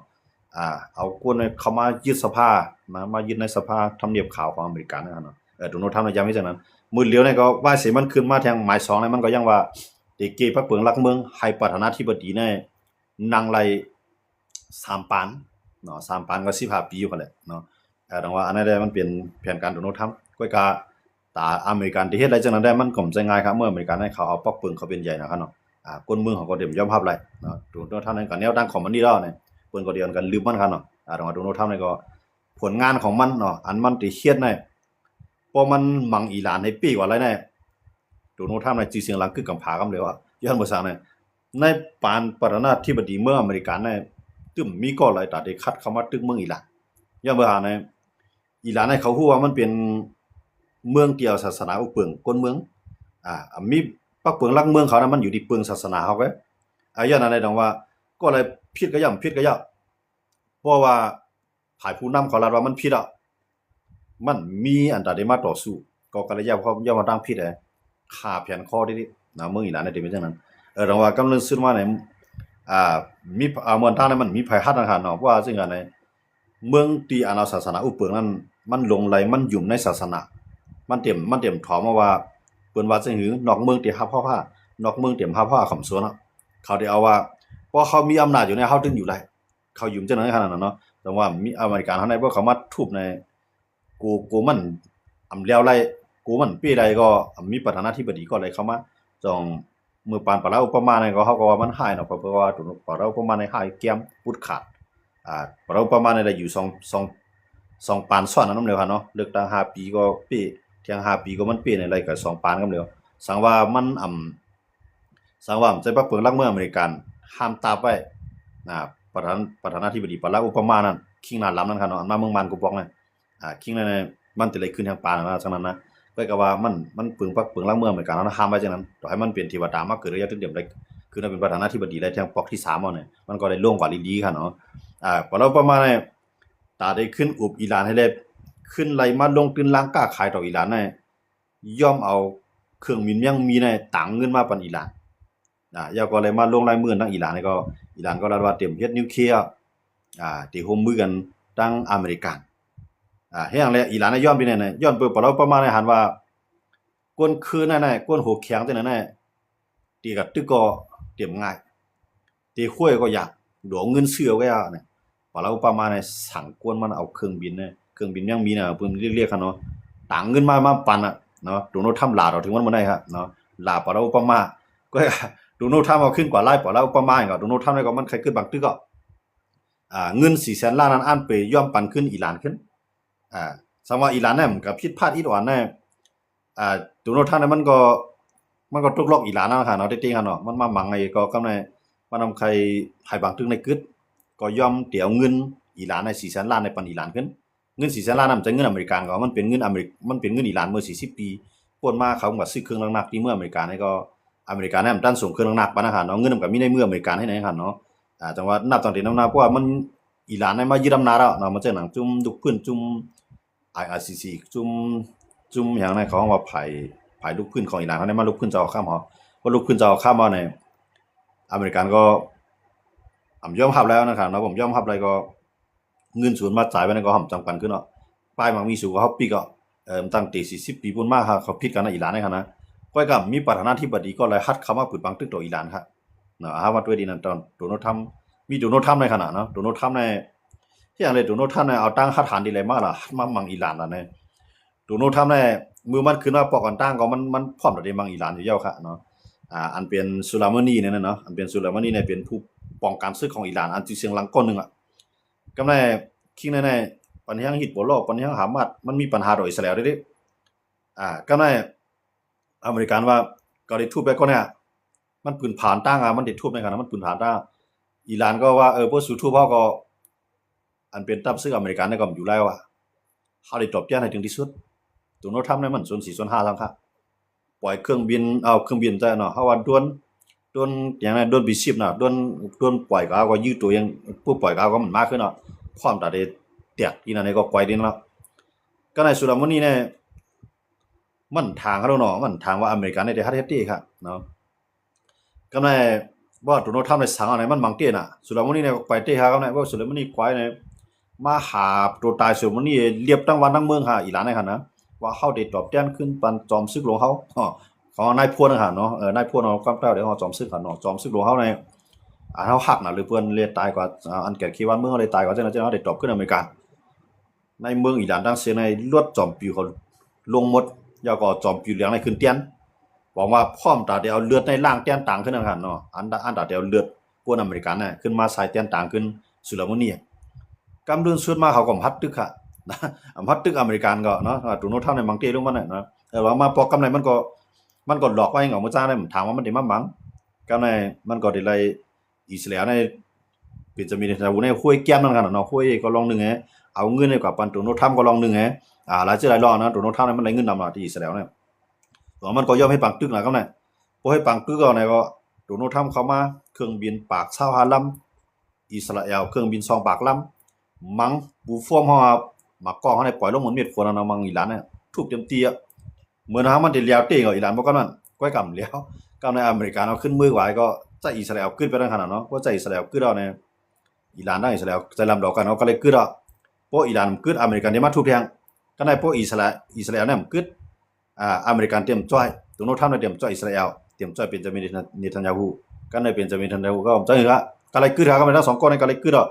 ອ່າ ເອົາຄົນເຂົ້າມາຍຶດສະພາ ມາ ມາຍຶດໃນສະພາທຳນຽບຂາວຂອງອາເມລິການະຄະເນາະ. ເອີ ໂດນັລທຳນະຢາມເຮັດຈັ່ງນັ້ນ ມື້ດຽວນີ້ກໍວ່າຊິມັນຂຶ້ນມາແທງໝາຍສອງໃນ ມັນກໍຍັງວ່າໄດ້ເກພັກເບິ່ງຫຼັກເມືອງ ໃຫ້ປະທານາທິບໍດີໃນ ນັ່ງໄດ້ສາມປານເນາະ ສາມປານກໍສິບຫ້າປີຢູ່ຫັ້ນແຫຼະເນາະ. ເອີ ດັ່ງວ່າອັນນັ້ນແຫຼະ ມັນເປັນແຜນການໂດນັລທຳ ກ້ອຍກະ ຕາອາເມລິກາໄດ້ເຮັດໄດ້ຈັ່ງນັ້ນໄດ້ ມັນກໍບໍ່ໃຊ່ງ່າຍຄັບ ເມື່ອອາເມລິກາໃນເຂົາເອົາປັກເປີງເຂົາເປັນໃຫຍ່ນະຄັບເນາະ. ອ່າ ຄົນເມືອງເຂົາກໍໄດ້ຍອມຮັບຫຼາຍເນາະ ໂດນັລທຳນັ້ນກໍແນວທາງຄອມມານີແລ້ວນີ້ ເພິ່ນກໍໄດ້ກັນລືມມັນຄັບເນາະ. ອ່າ ແຕ່ວ່າໂດນັລທຳນີ້ກໍ ຜົນງານຂອງມັນເນາະ ອັນມັນໄດ້ເຮັດໃນ ເພາະມັນມັງອີຣານໃຫ້ເປ້ກວ່າໄລໃນ ໂດນັລທຳໃນຊື່ສຽງດັງກຶກກຳຜາກຳເລີຍ ຍ້ອນບໍ່ສັງໃນ ໃນປານປະທານາທິບໍດີເມືອອາເມລິກາໃນ ຕຶ້ມມີກໍໄລຕາໄດ້ຄັດເຂົ້າມາຕຶກເມືອງອີຣານ ຍ້ອນບໍ່ສັງໃນ ອີຣານໃນເຂົາຮູ້ວ່າມັນເປັນເມືອງທີ່ເອົາສາສະໜາອຸບເປິງຄົນເມືອງ ອ່າ ມີປັກເປິງຫຼັກເມືອງເຂົານະ ມັນຢູ່ທີ່ເປິງສາສະໜາເຂົາເດ້. ອາ ຍ້ອນອັນໃດ ດອງວ່າກໍໄລຜິດກໍຢ່າ ຜິດກໍຢ່າ ເພາະວ່າ ຝ່າຍຜູ້ນຳເຂົາລັດວ່າມັນຜິດອະ ມັນມີອັນຕາໄດ້ມາຕໍ່ສູ້ ກໍກະເລີຍຢ້ານ ເພາະຢ້ານວ່າທາງຜິດ ຂ້າແຜນຄໍເດ ນະ ເມືອງອີຣານໄດ້ເປັນຈັ່ງນັ້ນ. ເອີ ແຕ່ວ່າກຳເນີນສຸດມານີ້ ອ່າ ມີ ອ່າ ເມືອງທາງນັ້ນມັນມີໄພຮັດນະຄັບເນາະ ເພາະວ່າເຊິ່ງອັນໃດ ເມືອງທີ່ອັນເອົາສາສະໜາອຸບເປິງນັ້ນ ມັນຫຼົງໄຫຼ ມັນຫຍຸ້ມໃນສາສະໜາ ມັນເຕັມ ມັນເຕັມຖອມມາວ່າ ເພິ່ນວ່າຈັ່ງຫື ນອກເມືອງທີ່ຮັບເຮົາພາ ນອກເມືອງເຕັມຮັບເຮົາຄຳສວນເນາະ ເຂົາໄດ້ເອົາວ່າ ເພາະເຮົາມີອຳນາດຢູ່ໃນ ເຮົາຈຶ່ງຢູ່ໄດ້ ເຂົາຢືມຈັ່ງນັ້ນຂະໜາດນັ້ນເນາະ. ແຕ່ວ່າມີອາເມລິກາເຮົາໃນ ພວກເຂົາມາທຸບໃນ ໂກ ໂກມັນອຳແລ້ວໄດ້ ໂກມັນເປ້ໄດ້ ກໍມີປະທານາທິບໍດີກໍໄດ້ເຂົ້າມາ ຕ້ອງ ເມື່ອປານປາຣັກ ໂອບາມາ ນັ້ນກໍ ເຮົາກໍວ່າມັນຮ້າຍເນາະ ເພາະວ່າປາຣັກ ໂອບາມາ ນີ້ຮ້າຍແກ້ມປຸດຂາດ ອາ ປາຣັກ ໂອບາມາ ນີ້ໄດ້ຢູ່ສອງ ສອງ ສອງປານຊ້ອນນຳແລ້ວຫັ້ນເນາະ ເລືອກຕັ້ງຫ້າປີກໍເປ້ ແທງຫ້າປີກໍມັນເປ້ ນີ້ໄດ້ກໍສອງປານນຳແລ້ວ. ສັງວ່າມັນ ອຳ ສັງວ່າໃຈປັກເປິງຫຼັກເມືອງອາເມລິກາ ຫ້າມຕາບໄວ້ ອາ ປະທານ ປະທານາທິບໍດີປາຣັກ ໂອບາມາ ນັ້ນ ຄີງໜ້າລຳນັ້ນຄັບເນາະ ອັນມາເມືອງມານກູປອງນັ້ນ ອາ ຄີງນັ້ນ ມັນຈະໄດ້ຂຶ້ນທາງປານນະ ຈັ່ງນັ້ນນະ. ຂ້ອຍກໍວ່າມັນ ມັນເປິງປັກເປິງຫຼັກເມືອງອາເມລິກາເນາະ ຫ້າມໄວ້ຈັ່ງນັ້ນ ຕໍ່ໃຫ້ມັນເປັນເທວະດາມາເກີດ ກໍຢ່າຕື່ນເຕັ້ມໄດ້ ຄືໄດ້ເປັນປະທານາທິບໍດີໄດ້ແທງປອກທີສາມເອົານີ້ ມັນກໍໄດ້ລົງກວ່າລີໆ ຄັບເນາະ. ອາ ປາຣັກ ໂອບາມາ ນີ້ ຕາໄດ້ຂຶ້ນອຸບອີຣານໃຫ້ແລ້ວ ຂຶ້ນໄລ່ມາລົງທຶນລ້າງຄ້າຂາຍຕໍ່ອີຣານໃນ ຍອມເອົາເຄື່ອງບິນແມງໝີໃນຕາງເງິນມາປັນອີຣານ ອາ ແລ້ວກໍໄດ້ມາລົງລາຍມືນຳອີຣານ ແລ້ວກໍອີຣານກໍລັດວ່າຕຽມເຮັດນິວເຄຍ ອາ ທີ່ຮ່ວມມືກັນທັງອາເມລິກາ ອາ ເຮັດຫຍັງແລະ ອີຣານຍອມເປັນຫຍັງນະ ຍ້ອນເປີປາຣັກ ໂອບາມາ ໃນຫັນວ່າ ຄົນຄືນນັ້ນນະ ຄົນຫົວແຂງຈັ່ງນັ້ນນະ ຕີກັບຕຶກກໍຕຽມງ່າຍ ຕີຫ້ວຍກໍຢາກ ດວງເງິນເຊື່ອກໍຢາກນະ. ປາຣັກ ໂອບາມາ ໃນສັງກວນມັນເອົາເຄື່ອງບິນນະ ເຄື່ອງບິນຍັງມີນະ ເພິ່ນລຽກໆ ຄັນເນາະ ຕາງເງິນມາ ມາປັນນະເນາະ. ໂດນັລທຳຫຼ້າເທົ່າເຖິງວັນມື້ໃດ໋ ເນາະ ຫຼ້າປາຣັກ ໂອບາມາ ກໍ ໂດນັລທຳເອົາຄືນກວ່າຫຼາຍ ປາຣັກ ໂອບາມາ ກໍ ໂດນັລທຳ ກໍມັນໄຄຂຶ້ນບາງຕຶກກໍ ອ່າ ເງິນສີ່ແສນລ້ານນັ້ນ ອັນໄປຍອມປັນຄືນອີຣານຂຶ້ນ ອ່າ ສຳວ່າອີຣານນັ້ນກໍຜິດພາດອິດອ່ອນນະ ອ່າ ໂດນັລທຳ ນັ້ນມັນກໍ ມັນກໍຕົກລັອກອີຣານນັ້ນນະເນາະ ເຕັງໆ ເນາະ ມັນມາໝັງໄອ້ກໍກຳໃນ ມັນນຳໄຄໃຫ້ບາງຕຶກໃນກຶດ ກໍຍອມທີ່ເອົາເງິນອີຣານໃນສີ່ແສນລ້ານໃຫ້ປັນອີຣານຂຶ້ນ. ເງິນສີ່ແສນລ້ານນັ້ນ ມັນຈະເງິນອາເມລິກັນ ກໍມັນເປັນເງິນອາເມລິ ມັນເປັນເງິນອີຣານເມື່ອສີ່ສິບປີ ປົນມາ ເຂົາກໍຊື້ເຄື່ອງໜັກໆ ທີ່ເມືອອາເມລິກາ ນີ້ກໍອາເມລິກາ ນັ້ນ ມັນຕັນສົ່ງເຄື່ອງໜັກໆ ປານນັ້ນເນາະ ເງິນມັນກໍມີໃນເມືອອາເມລິກາ ເຮັດຫຍັງເນາະ. ອ່າ ຈັ່ງວ່ານັບຕັ້ງແຕ່ນັ້ນມາ ເພາະວ່າມັນ ອີຣານໄດ້ມາຍຶດອຳນາດແລ້ວເນາະ ມັນເຊິ່ງໜັງຈຸ່ມລຸກພື້ນ ຈຸ່ມ ອາຍອາຊີຊີ ຈຸ່ມ ຈຸ່ມຫຍັງນະ ເຂົາເອີ້ນວ່າຝ່າຍ ຝ່າຍລຸກພື້ນຂອງອີຣານ ເຂົາໄດ້ມາລຸກພື້ນເຈົ້າເອົາຄຳເຮົາ ພໍລຸກພື້ນເຈົ້າເອົາຄຳເຮົານີ້ ອາເມລິກັນກໍ ອຳ ຍອມຮັບແລ້ວນະຄັບເນາະ ບໍ່ຍອມຮັບແລ້ວກໍ ເງິນສູນມາຈ່າຍໄວ້ນັ້ນກໍຫ້າມຈັ່ງປັນຄືນເນາະ ປ້າຍໝາກມີສູນກໍເຮົາປິດກໍ ເອີ ຕັ້ງແຕ່ສີ່ສິບປີປຸ້ນມາ ເຂົາ ເຂົາຜິດກັນນະ ອີຣານນະຄັບນະ ປາຍກະມີປະທານາທິບໍດີກໍໄດ້ຮັດເຂົ້າມາປືນບັງຕຶກຕໍ່ອີຣານຄັບເນາະ. ຫາວ່າດ້ວຍດີນັ້ນ ຕອນໂດນັລທຳ ມີໂດນັລທຳໃນຂະນະເນາະ ໂດນັລທຳໃນ ຄືຫຍັງເດ ໂດນັລທຳໃນເອົາຕັ້ງຮັດຖານດີໄລມາລະ ມາບັງອີຣານລະເນາະ. ໂດນັລທຳໃນ ມື້ມັນຂຶ້ນມາປອກກັນຕັ້ງກໍມັນ ມັນພ້ອມທີ່ຈະບັງອີຣານຢູ່ແລ້ວຄັບເນາະ. ອາ ອັນເປັນຊູລາມານີນັ້ນນະເນາະ ອັນເປັນຊູລາມານີນີ້ເປັນຜູ້ປ້ອງກັນເສິກຂອງອີຣານ ອັນຊື່ສຽງດັງກ້ອນໜຶ່ງອະ. ກຳໃນຄິງໃນ ໃນ ປັນຫາຮິດໂບລາ ປັນຫາຮາມາດ ມັນມີປັນຫາຕໍ່ອິດສະຣາແອລເດ້. ອາ ກຳໃນ ອາເມລິກັນວ່າ ກໍໄດ້ທຸບໄປກ່ອນນະ ມັນປືນຜານຕັ້ງອະ ມັນໄດ້ທຸບໃນຂະນະ ມັນປືນຜານຕັ້ງ. ອີຣານກໍວ່າ ເອີ ພວກສູທຸບເຮົາກໍ ອັນເປັນທັບເສິກອາເມລິກັນນີ້ກໍຢູ່ແລ້ວອະ ເຮົາໄດ້ຕອບແທນໃຫ້ເຖິງທີ່ສຸດ. ໂດນັລທຳນີ້ມັນສູນສີ່ສູນຫ້າຊະຄັບ ປ່ອຍເຄື່ອງບິນ ເອົາເຄື່ອງບິນໃຈເນາະ ເຮົາວ່າໂດຣນ ໂດຣນຫຍັງນະ ໂດຣນບີສິບນະ ໂດຣນ ໂດຣນປ່ອຍກໍເອົາ ກໍຢືດຕົວເອງ ຜູ້ປ່ອຍກໍເອົາ ກໍມັນມາຄືນເນາະ ພ້ອມຕາໄດ້ແຕກອີ່ນັ້ນນີ້ກໍໄກວເດ້ເນາະ. ກະນາຍຊູລາມານີນີ້ ມັນຖາງເຮົາເນາະ ມັນຖາງວ່າອາເມລິກັນໄດ້ຮັດເຮັດເດ້ຄັບເນາະ. ກຳໃນວ່າໂດນັລທຳໄດ້ສັ່ງເອົາໃນມັນບັງເຕນະ ຊູລາມານີນີ້ໄກວເຕະຫາ ກຳໃນວ່າຊູລາມານີໄກວໃນ ມາຫາໂຕຕາຍ ຊູລາມານີລຽບທັງບ້ານທັງເມືອງຫາອີຣານໃນຫັ້ນນະ ວ່າເຮົາໄດ້ຕອບແທນຄືນປັນຈອມເສິກຫຼວງເຮົາ ຂອງນາຍພົນຫັ້ນເນາະ ເອີ ນາຍພົນເຮົາ ກຳເຈົ້າໄດ້ຮອດຈອມເສິກຫັ້ນເນາະ ຈອມເສິກຫຼວງເຮົາໃນ ອັນເຮົາຮັກນະ ຫຼືເພິ່ນເລີຍຕາຍກວ່າ ອັນແກ່ເຂດບ້ານເມືອງເຮົາເລີຍຕາຍກວ່າ ຈັ່ງນັ້ນ ຈັ່ງເຮົາໄດ້ຕອບຄືນອາເມລິກາ ໃນເມືອງອີຣານທັງເສຍໃນລວດຈອມປິວເຂົາລົງໝົດ ແລ້ວກໍຈອມປິວເຫຼືອງໃນຂຶ້ນແທນ ຫວັງວ່າພ້ອມຕາໄດ້ເອົາເລືອດໃນລ້າງແທນຕາງຄືນນັ້ນຫັ້ນເນາະ ອັນ ອັນຕາໄດ້ເອົາເລືອດປົນອາເມລິກັນນະ ຂຶ້ນມາໃສ່ແທນຕາງຄືນ ຊູລາມານີ. ກຳລຸນສຸດມາເຂົາກໍມາຮັດຕຶກຫາ ມາຮັດຕຶກອາເມລິກັນກໍເນາະ ໂດນັລທຳໃນບັງເຕລົງມານະ ເອີ ວ່າມາປອກກຳໃນມັນກໍ ມັນກໍຫຼອກໄວ້ເອົາມື້ຈ້າໄດ້ ຖາມວ່າມັນໄດ້ມາບັງ ກຳໃນມັນກໍໄດ້ໄລ່ ອິດສະຣາແອລໃນ ເບນຈາມິນ ເນທັນຍາຮູ້ ໃນຫ້ວຍແກ້ມນັ້ນຫັ້ນນະເນາະ ຫ້ວຍກໍລ່ອງໜຶ່ງແຮ ເອົາເງິນໃຫ້ກັບປັນໂດນັລທຳກໍລ່ອງໜຶ່ງແຮ ອາ ຫຼາຍເທື່ອຫຼາຍລ່ອງນະ ໂດນັລທຳນີ້ມັນໄດ້ເງິນນຳລະທີ່ອິດສະຣາແອລນະ ແຕ່ວ່າມັນກໍຍອມໃຫ້ບັງຕຶກນະ ກຳໃນ ບໍ່ໃຫ້ບັງຕຶກເອົານະ ກໍໂດນັລທຳເຂົ້າມາ ເຄື່ອງບິນປາກຊາວຫ້າລຳ ອິດສະຣາແອລເຄື່ອງບິນສອງປາກລຳ ມັງ ບູຟອມເຮົາ ໝາກກ້ອງເຮົາໄດ້ປ່ອຍລົງເໝືອນເມັດຝົນນະ ມັງອີຣານນະ ທຸບເຕັມທີ່ອະ ເໝືອນຫາມັນໄດ້ແລ້ວເຕະກໍອີຣານບໍ່ກຳນັ້ນ ກ້ອຍກຳແລ້ວ ກຳໃນອາເມລິກາເນາະ ຂຶ້ນມືໄຫວກໍໃຈອິດສະຣາແອລກຶດໄປທາງຫັ້ນນະເນາະ ເພາະໃຈອິດສະຣາແອລກຶດແລ້ວນີ້ ອີຣານທັງອິດສະຣາແອລໃຈລຳດອກກັນເນາະ ກໍເລີຍກຶດອະ ເພາະອີຣານມັນກຶດ ອາເມລິກັນໄດ້ມາທຸບແທງ ກະໄດ້ ເພາະອິດສະຣາ ອິດສະຣາແອລນີ້ມັນກຶດ ອາ ອາເມລິກັນຕຽມຊ່ອຍ ໂດນັລທຳນີ້ຕຽມຊ່ອຍອິດສະຣາແອລ ຕຽມຊ່ອຍເບນຈາມິນ ເນທັນຍາຮູ້ ກະໄດ້ ເບນຈາມິນ ເນທັນຍາຮູ້ ກໍເຈົ້ານີ້ລະ ກະເລີຍກຶດຫາ ກຳໃນທັງສອງຄົນນີ້ກະເລີຍກຶດອະ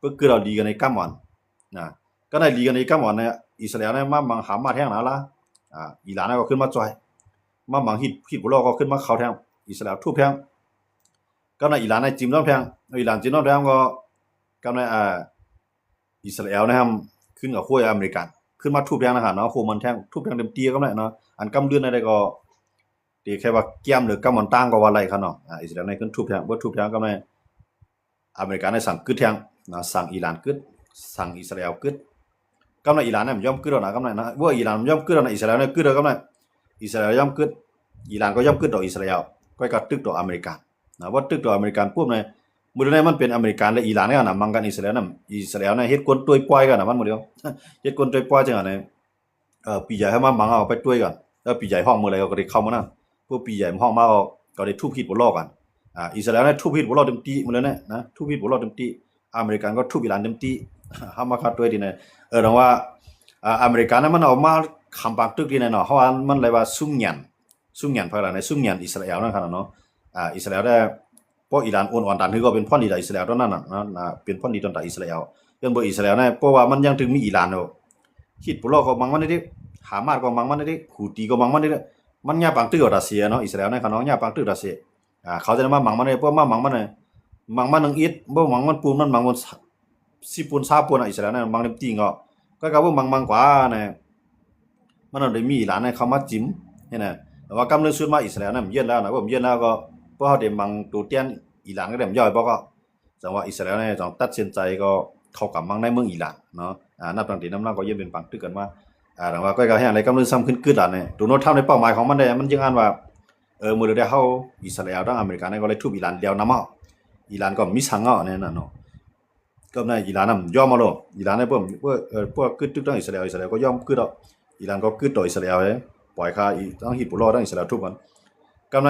ປຶກກຶດເອົາດີກັນໃນກຳອ່ອນນະ ກະໄດ້ດີກັນອີກກຳມອນນະ ອິດສະຣາແອລນະມາບັງຫາມາດແທງນະລະ ອາ ອີຣານນະກໍຂຶ້ນມາຊ່ອຍ ມາບັງຮິດ ຮິດໂບລາກໍຂຶ້ນມາເຂົ້າແທງ ອິດສະຣາແອລທຸບແທງ ກຳນະອີຣານນະຈິມລອງແທງ ອີຣານຈິມລອງແທງກໍ ກຳນະ ອາ ອິດສະຣາແອລນະ ຂຶ້ນກັບໂຄຍອາເມລິກັນ ຂຶ້ນມາທຸບແທງນະຫັ້ນເນາະ ໂຄມັນແທງ ທຸບແທງເຕັມທີ່ກຳນະເນາະ ອັນກຳເດືອນໃດກໍ ຕີແຄ່ວ່າແກ້ມ ຫຼືກຳມອນຕ່າງກໍວ່າໄດ້ຄັບເນາະ ອາ ອິດສະຣາແອລນະຂຶ້ນທຸບແທງ ບໍ່ທຸບແທງກຳນະ ອາເມລິກາໄດ້ສັ່ງກຶດແທງນະ ສັ່ງອີຣານກຶດ ສັ່ງອິດສະຣາແອລກຶດ ກຳນະອີຣານນະບໍ່ຍອມກຶດແລ້ວນະ ກຳນະນະ ເມື່ອອີຣານບໍ່ຍອມກຶດແລ້ວນະ ອິດສະຣາແອລນະກຶດແລ້ວ ກຳນະ ອິດສະຣາແອລຍອມກຶດ ອີຣານກໍຍອມກຶດຕໍ່ອິດສະຣາແອລ ກໍກະຕຶກຕໍ່ອາເມລິການະ ພໍຕຶກຕໍ່ອາເມລິການປຸບນະ ມື້ດຽວນີ້ມັນເປັນອາເມລິກາ ແລະ ອີຣານນະ ມັງກັນ ອິດສະຣາແອລນະ ອິດສະຣາແອລນະເຮັດກົນໂຕຍປ່ອຍກັນນະ ມັນມື້ດຽວ ເຮັດກົນໂຕຍປ່ອຍຈັ່ງຫັ້ນນະ ເອີ ປີໃຫຍ່ເຮົາມາມັງເຮົາໄປຕ່ວຍກັນ ເອີ ປີໃຫຍ່ຮ້ອງມື້ໃດເຮົາກໍໄດ້ເຂົ້າມານຳ ພວກປີໃຫຍ່ມັນຮ້ອງມາກໍ ກໍໄດ້ທຸບຮິດໂບລາກັນ ອາ ອິດສະຣາແອລນະທຸບຮິດໂບລາເຕັມທີ່ມື້ແລ້ວນະ ນະ ທຸບຮິດໂບລາເຕັມທີ່ ອາເມລິກັນກໍທຸບອີຣານເຕັມທີ່ ເຮົາມາຄາດໂດຍດີນະ ເອີ ແຕ່ວ່າ ອາ ອາເມລິກັນນະມັນເອົາມາຄ້ຳປາງຕຶກດີນະເນາະ ເຮົາວ່າມັນເລີຍວ່າຊຸ່ມຫຍັນ ຊຸ່ມຫຍັນໃຜລະ ໃນຊຸ່ມຫຍັນອິດສະຣາແອລນັ້ນຂະໜາດເນາະ ອາ ອິດສະຣາແອລໄດ້ ເພາະອີຣານອ່ອນໆ ຕານຄືກໍເປັນພອນດີຕໍ່ອິດສະຣາແອລຕອນນັ້ນນະ ນະ ເປັນພອນດີຕໍ່ອິດສະຣາແອລ ຍ້ອນບໍ່ອິດສະຣາແອລນະ ເພາະວ່າມັນຍັງຖືກມີອີຣານເນາະ ຮິດໂບລາກໍມັງມັນເດ ຮາມາດກໍມັງມັນເດ ຫູຕີກໍມັງມັນເດ ມັນຍາມປາງຕຶກກັບຣັດເຊຍເນາະ ອິດສະຣາແອລໃນຂະນອງຍາມປາງຕຶກຣັດເຊຍ ອາ ເຂົາຈະໄດ້ມາມັງມັນເດ ເພາະມາມັງມັນ ມັງມັນໜຶ່ງອິດ ບໍ່ມັງມັນປູນ ມັນມັງມັນ ສິບປູນ ຊາວປູນ ອິດສະຣາແອລນະມັງເຕັມທີ່ກໍ ກໍກະບໍ່ມັງມັງກວ່ານະ ມັນໄດ້ມີອີຣານເຂົ້າມາຈິມ ເຫັນນະ ແຕ່ວ່າກຳເລື່ອງສຸດມາອິດສະຣາແອລນະມັນເຢັນແລ້ວນະ ເມື່ອມັນເຢັນແລ້ວກໍ ພວກເຮົາໄດ້ມັງໂຕແທນອີຣານກໍໄດ້ມັນຍ່ອຍບໍ່ກໍ ຈັ່ງວ່າອິດສະຣາແອລນະຕ້ອງຕັດສິນໃຈກໍເຂົ້າກຳມັງໃນເມືອງອີຣານເນາະ ອາ ນັບຕັ້ງແຕ່ນັ້ນມາກໍເຢັນເປັນປາງຕຶກກັນມາ ອາ ແຕ່ວ່າກໍແຮງໃດກຳເລື່ອງຊ້ຳຂຶ້ນກຶດລະນະ ໂດນັລທຳໃນເປົ້າໝາຍຂອງມັນເດ ມັນຈຶ່ງອ່ານວ່າ ເອີ ມື້ດຽວເຮົາ ອິດສະຣາແອລທັງອາເມລິການະກໍເລີຍທຸບອີຣານແລ້ວນຳເຮົາ ອີຣານກໍມີສັງເຮົາແນ່ນອນເນາະ ກໍໃນອີຣານນະມັນຍອມເອົາໂລດ ອີຣານນະເພິ່ນ ເອີ ພວກກຶດຕຶກທັງອິດສະຣາແອລ ອິດສະຣາແອລກໍຍອມກຶດເອົາ ອີຣານກໍກຶດຕໍ່ອິດສະຣາແອລ ປ່ອຍຄາອີກທັງຮິດໂບລາທັງອິດສະຣາແອລທຸບກັນ ກຳໃນ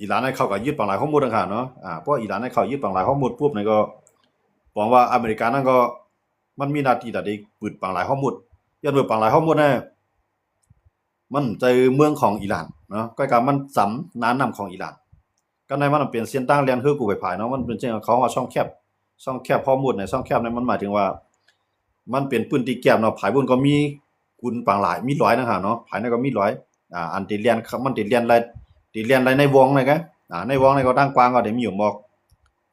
ອີຣານໃນເຂົາກໍຍຶດປາງລາຍຮອດມຸດຫັ້ນນະ ອາ ເພາະອີຣານໃນເຂົາຍຶດປາງລາຍຮອດມຸດປຸບນີ້ກໍ ຫວັງວ່າອາເມລິການັ້ນກໍ ມັນມີໜ້າທີ່ຕາໄດ້ປືດປາງລາຍຮອດມຸດ ຍ້ອນວ່າປາງລາຍຮອດມຸດນະ ມັນໃຈເມືອງຂອງອີຣານ ເນາະ ກ້ອຍກາມັນຈຳນ່ານນ້ຳຂອງອີຣານ. ກັບໃນມັນເປັນເສັ້ນທາງແລ່ນເຮືອກູ້ໄພພາຍເນາະ ມັນເປັນເຊັ່ນ ເຂົາວ່າຊ່ອງແຄບ ຊ່ອງແຄບຮອດມຸດໃນ ຊ່ອງແຄບນັ້ນ ມັນໝາຍເຖິງວ່າ ມັນເປັນພື້ນທີ່ແຄບເນາະ ພາຍພຸ້ນກໍມີກຸນປາງຫຼາຍ ມີລອຍນະຫັ້ນເນາະ ພາຍໃນກໍມີລອຍ ອ່າ ອັນທີ່ແລ່ນ ມັນທີ່ແລ່ນໄດ້ ທີ່ແລ່ນໄດ້ໃນວອງນີ້ກະ ອ່າ ໃນວອງນີ້ກໍທາງກວ້າງກໍໄດ້ມີຢູ່ໝອກ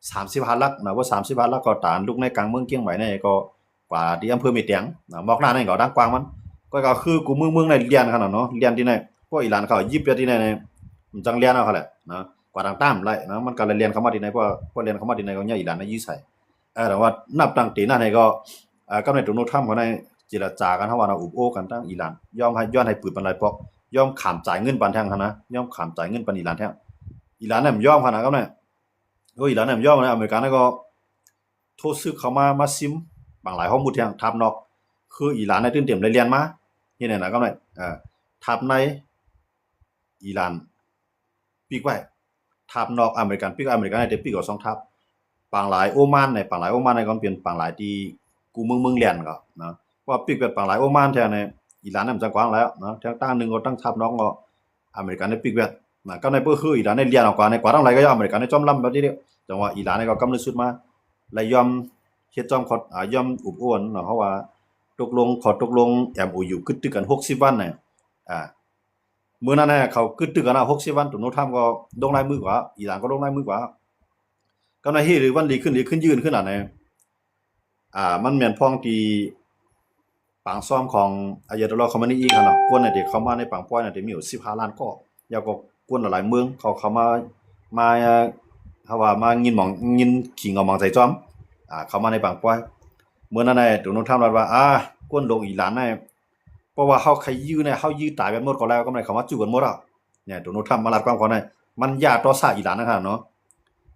ສາມສິບຫ້າຫຼັກນະ ບໍ່ສາມສິບຫ້າຫຼັກກໍຕາມ ລູກໃນກາງເມືອງກຽງໃໝ່ນີ້ກໍກວ່າທີ່ອຳເພີແມ່ຕຽງນະ ໝອກໜ້ານັ້ນກໍທາງກວ້າງມັນ ກໍ ກໍຄືກູເມືອງເມືອງໃນລຽນຂະໜາດເນາະ ລຽນທີ່ໃນ ພວກອີຣານເຂົາຍຶດໄປທີ່ໃນ ມັນຈັ່ງລຽນເອົາຫັ້ນແຫຼະນະ ກວ່າທາງຕາມໄລ່ນະ ມັນກໍເລີຍລຽນເຂົ້າມາທີ່ໃນ ເພາະວ່າ ເພາະລຽນເຂົ້າມາທີ່ໃນກໍຍ້ອນອີຣານນະຍຶດໃສ່ ເອີ ແຕ່ວ່ານັບຕັ້ງແຕ່ນັ້ນໃຫ້ກໍ ເອີ ກັບໃນໂດນັລທຳເຂົາໄດ້ເຈລະຈາກັນ ເຮົາວ່ານະ ອຸບໂອ້ກັນທາງອີຣານ ຍອມໃຫ້ ຍ້ອນໃຫ້ປືນມັນຫຼາຍປອກ ຍອມຂາມຈ່າຍເງິນປັນແທ້ງຫັ້ນນະ ຍອມຂາມຈ່າຍເງິນປັນອີຣານແທ້ງ ອີຣານນັ້ນບໍ່ຍອມຫັ້ນນະ ກັບໃນ ໂອ້ ອີຣານນັ້ນບໍ່ຍອມນະ ອາເມລິການັ້ນກໍໂທສຶກເຂົ້າມາ ມາຊິມບາງຫຼາຍຮອກມຸດທາງທາບນອກ ຄືອີຣານໃນຕື່ນເຕັມໄດ້ລຽນມາ ເຮັດໃຫ້ນະ ກັບໃນ ເອີ ທາບໃນອີຣານປິກໄວ້ ທາບນອກອາເມລິກັນປິກ ອາເມລິກັນໄດ້ປິກເອົາສອງທາບ ປາງຫຼາຍໂອມານໃນ ປາງຫຼາຍໂອມານໃນກໍເປັນປາງຫຼາຍທີ່ກູເມືອງເມືອງແລ່ນກໍນະ ເພາະວ່າປິກແບບປາງຫຼາຍໂອມານແທ້ໃນ ອີຣານນັ້ນມັນຈະກວ້າງແລ້ວນະ ທາງຕ່າງໜຶ່ງກໍຕັ້ງທາບນອກກໍ ອາເມລິກັນໄດ້ປິກແບບນະ ກໍໃນເພື່ອຄືອີຣານໄດ້ລຽນອອກກວ່າໃນກວ່າທັງຫຼາຍກໍຢ່າ ອາເມລິກັນໄດ້ຈອມລຳແບບນີ້ເດ້ ຈັ່ງວ່າອີຣານນີ້ກໍກຳເນີດສຸດມາ ແລະ ຍອມເຮັດຈອມ ອາ ຍອມອຸບໂອ້ນະ ເພາະວ່າຕົກລົງ ຂໍ້ຕົກລົງ ເອັມໂອຢູ ກຶດຕຶກກັນຫົກສິບວັນນະ ອາ ມື້ນັ້ນນະ ເຂົາກຶດຕຶກກັນນະ ຫົກສິບວັນ ໂດນັລທຳກໍລົງລາຍມືກວ່າ ອີຣານກໍລົງລາຍມືກວ່າ ກໍໃນເຮັດໃຫ້ມັນດີຂຶ້ນ ດີຂຶ້ນ ຍືນຂຶ້ນນະ ອາ ມັນແມ່ນພ້ອງທີ່ປາງຊ້ອມຂອງອາຍາໂຕລາ ຄອເມນີອີກຫັ້ນນະ ຄົນທີ່ເຂົ້າມາໃນປາງປ້ອຍນັ້ນ ທີ່ມີຢູ່ສິບຫ້າລ້ານກໍ ແລ້ວກໍຄົນຫຼາຍໆເມືອງ ເຂົາເຂົ້າມາ ມາ ເຮົາວ່າມາຍິນໝອງ ຍິນຂີ້ເຫງົາໝອງໃສ່ຈອມ ອາ ເຂົ້າມາໃນປາງປ້ອຍ ເມື່ອນັ້ນນະ ໂດນັລທຳລັດວ່າ ອາ ຄົນໂລງອີຣານນະ ເພາະວ່າເຮົາໃຄຢື້ນະ ເຮົາຢື້ຕາຍກັນໝົດກໍແລ້ວ ກໍແມ່ນເຂົາມາຈູ້ກັນໝົດອະ ນີ້ ໂດນັລທຳມາລັດຄວາມເຂົາໃນ ມັນຢ່າຕໍ່ຊາອີຣານນະຫັ້ນເນາະ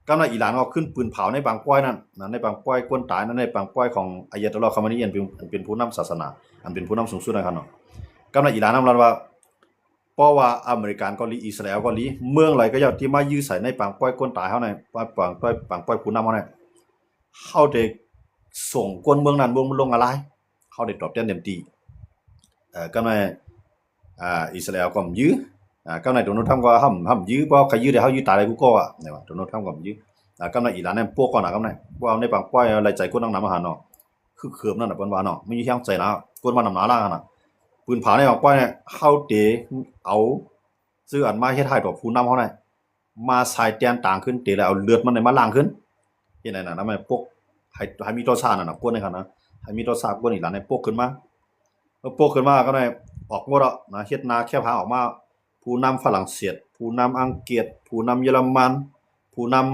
ກຳລັງອີຣານກໍຂຶ້ນປືນເຜົາໃນປາງປ້ອຍນັ້ນນະ ໃນປາງປ້ອຍຄົນຕາຍນັ້ນ ໃນປາງປ້ອຍຂອງອາຍາໂຕລາ ຄອມເມນີ ອັນເປັນ ເປັນຜູ້ນຳສາສະໜາ ອັນເປັນຜູ້ນຳສູງສຸດນະຫັ້ນເນາະ ກຳລັງອີຣານນຳລັດວ່າ ເພາະວ່າອາເມລິກັນກໍດີ ອິດສະຣາແອນກໍດີ ເມືອງໃດກໍຢ່າທີ່ມາຢື້ໃສ່ໃນປາງປ້ອຍຄົນຕາຍເຮົາໃນ ປາງ ປາງ ປາງ ປາງປ້ອຍຜູ້ນຳເຮົາໃນ ເຮົາໄດ້ສົ່ງຄົນເມືອງນັ້ນ ເມືອງມັນລົງອາລາຍ ເຮົາໄດ້ຕອບແທນເຕັມທີ່ ເອີ ກຳໃນ ອ່າ ອິດສະຣາແອນກໍບໍ່ຢື້ ອ່າ ກຳໃນໂດນັລທຳກໍຫ້າມ ຫ້າມຢື້ ເພາະໃຄຢື້ໄດ້ ເຮົາຢື້ຕາຍໄດ້ຄືເກົ່າອະ ນີ້ວ່າໂດນັລທຳກໍບໍ່ຢື້ ອ່າ ກຳໃນອີຣານນັ້ນປົກກ່ອນນະ ກຳໃນ ພວກເຮົາໃນປາງປ້ອຍໄລໃຈຄົນໜັກໜາມາຫາເນາະ ຄືເຂີມນັ້ນນະ ເພິ່ນວ່າເນາະ ມີແຮງໃຈນະ ຄົນວ່າໜາມໜາຫຼາຍຫັ້ນນະ ປືນຜາໃນປາງປ້ອຍ ເຮົາເຕເອົາ ຊື່ອັນມາເຮັດຮ້າຍຕໍ່ຜູ້ນຳເຮົານັ້ນ ມາໃສ່ແຕ່ນຕ່າງຂຶ້ນເຕ ແລ້ວເອົາເລືອດມັນມາລ້າງຂຶ້ນ ເຮັດໃຫ້ນັ້ນນະ ມັນປົກ ໃຫ້ ໃຫ້ມີຕໍ່ຊານັ້ນນະ ກົນໃຫ້ຫັ້ນນະ ໃຫ້ມີຕໍ່ຊາ ກົນອີ່ຫຼານໃຫ້ປົກຂຶ້ນມາ ເມື່ອປົກຂຶ້ນມາກໍໄດ້ອອກໝົດອະນະ ເຮັດໜ້າແຄບຫາອອກມາ ຜູ້ນຳຝຣັ່ງເສດ ຜູ້ນຳອັງກິດ ຜູ້ນຳເຢຍລະມັນ ຜູ້ນຳ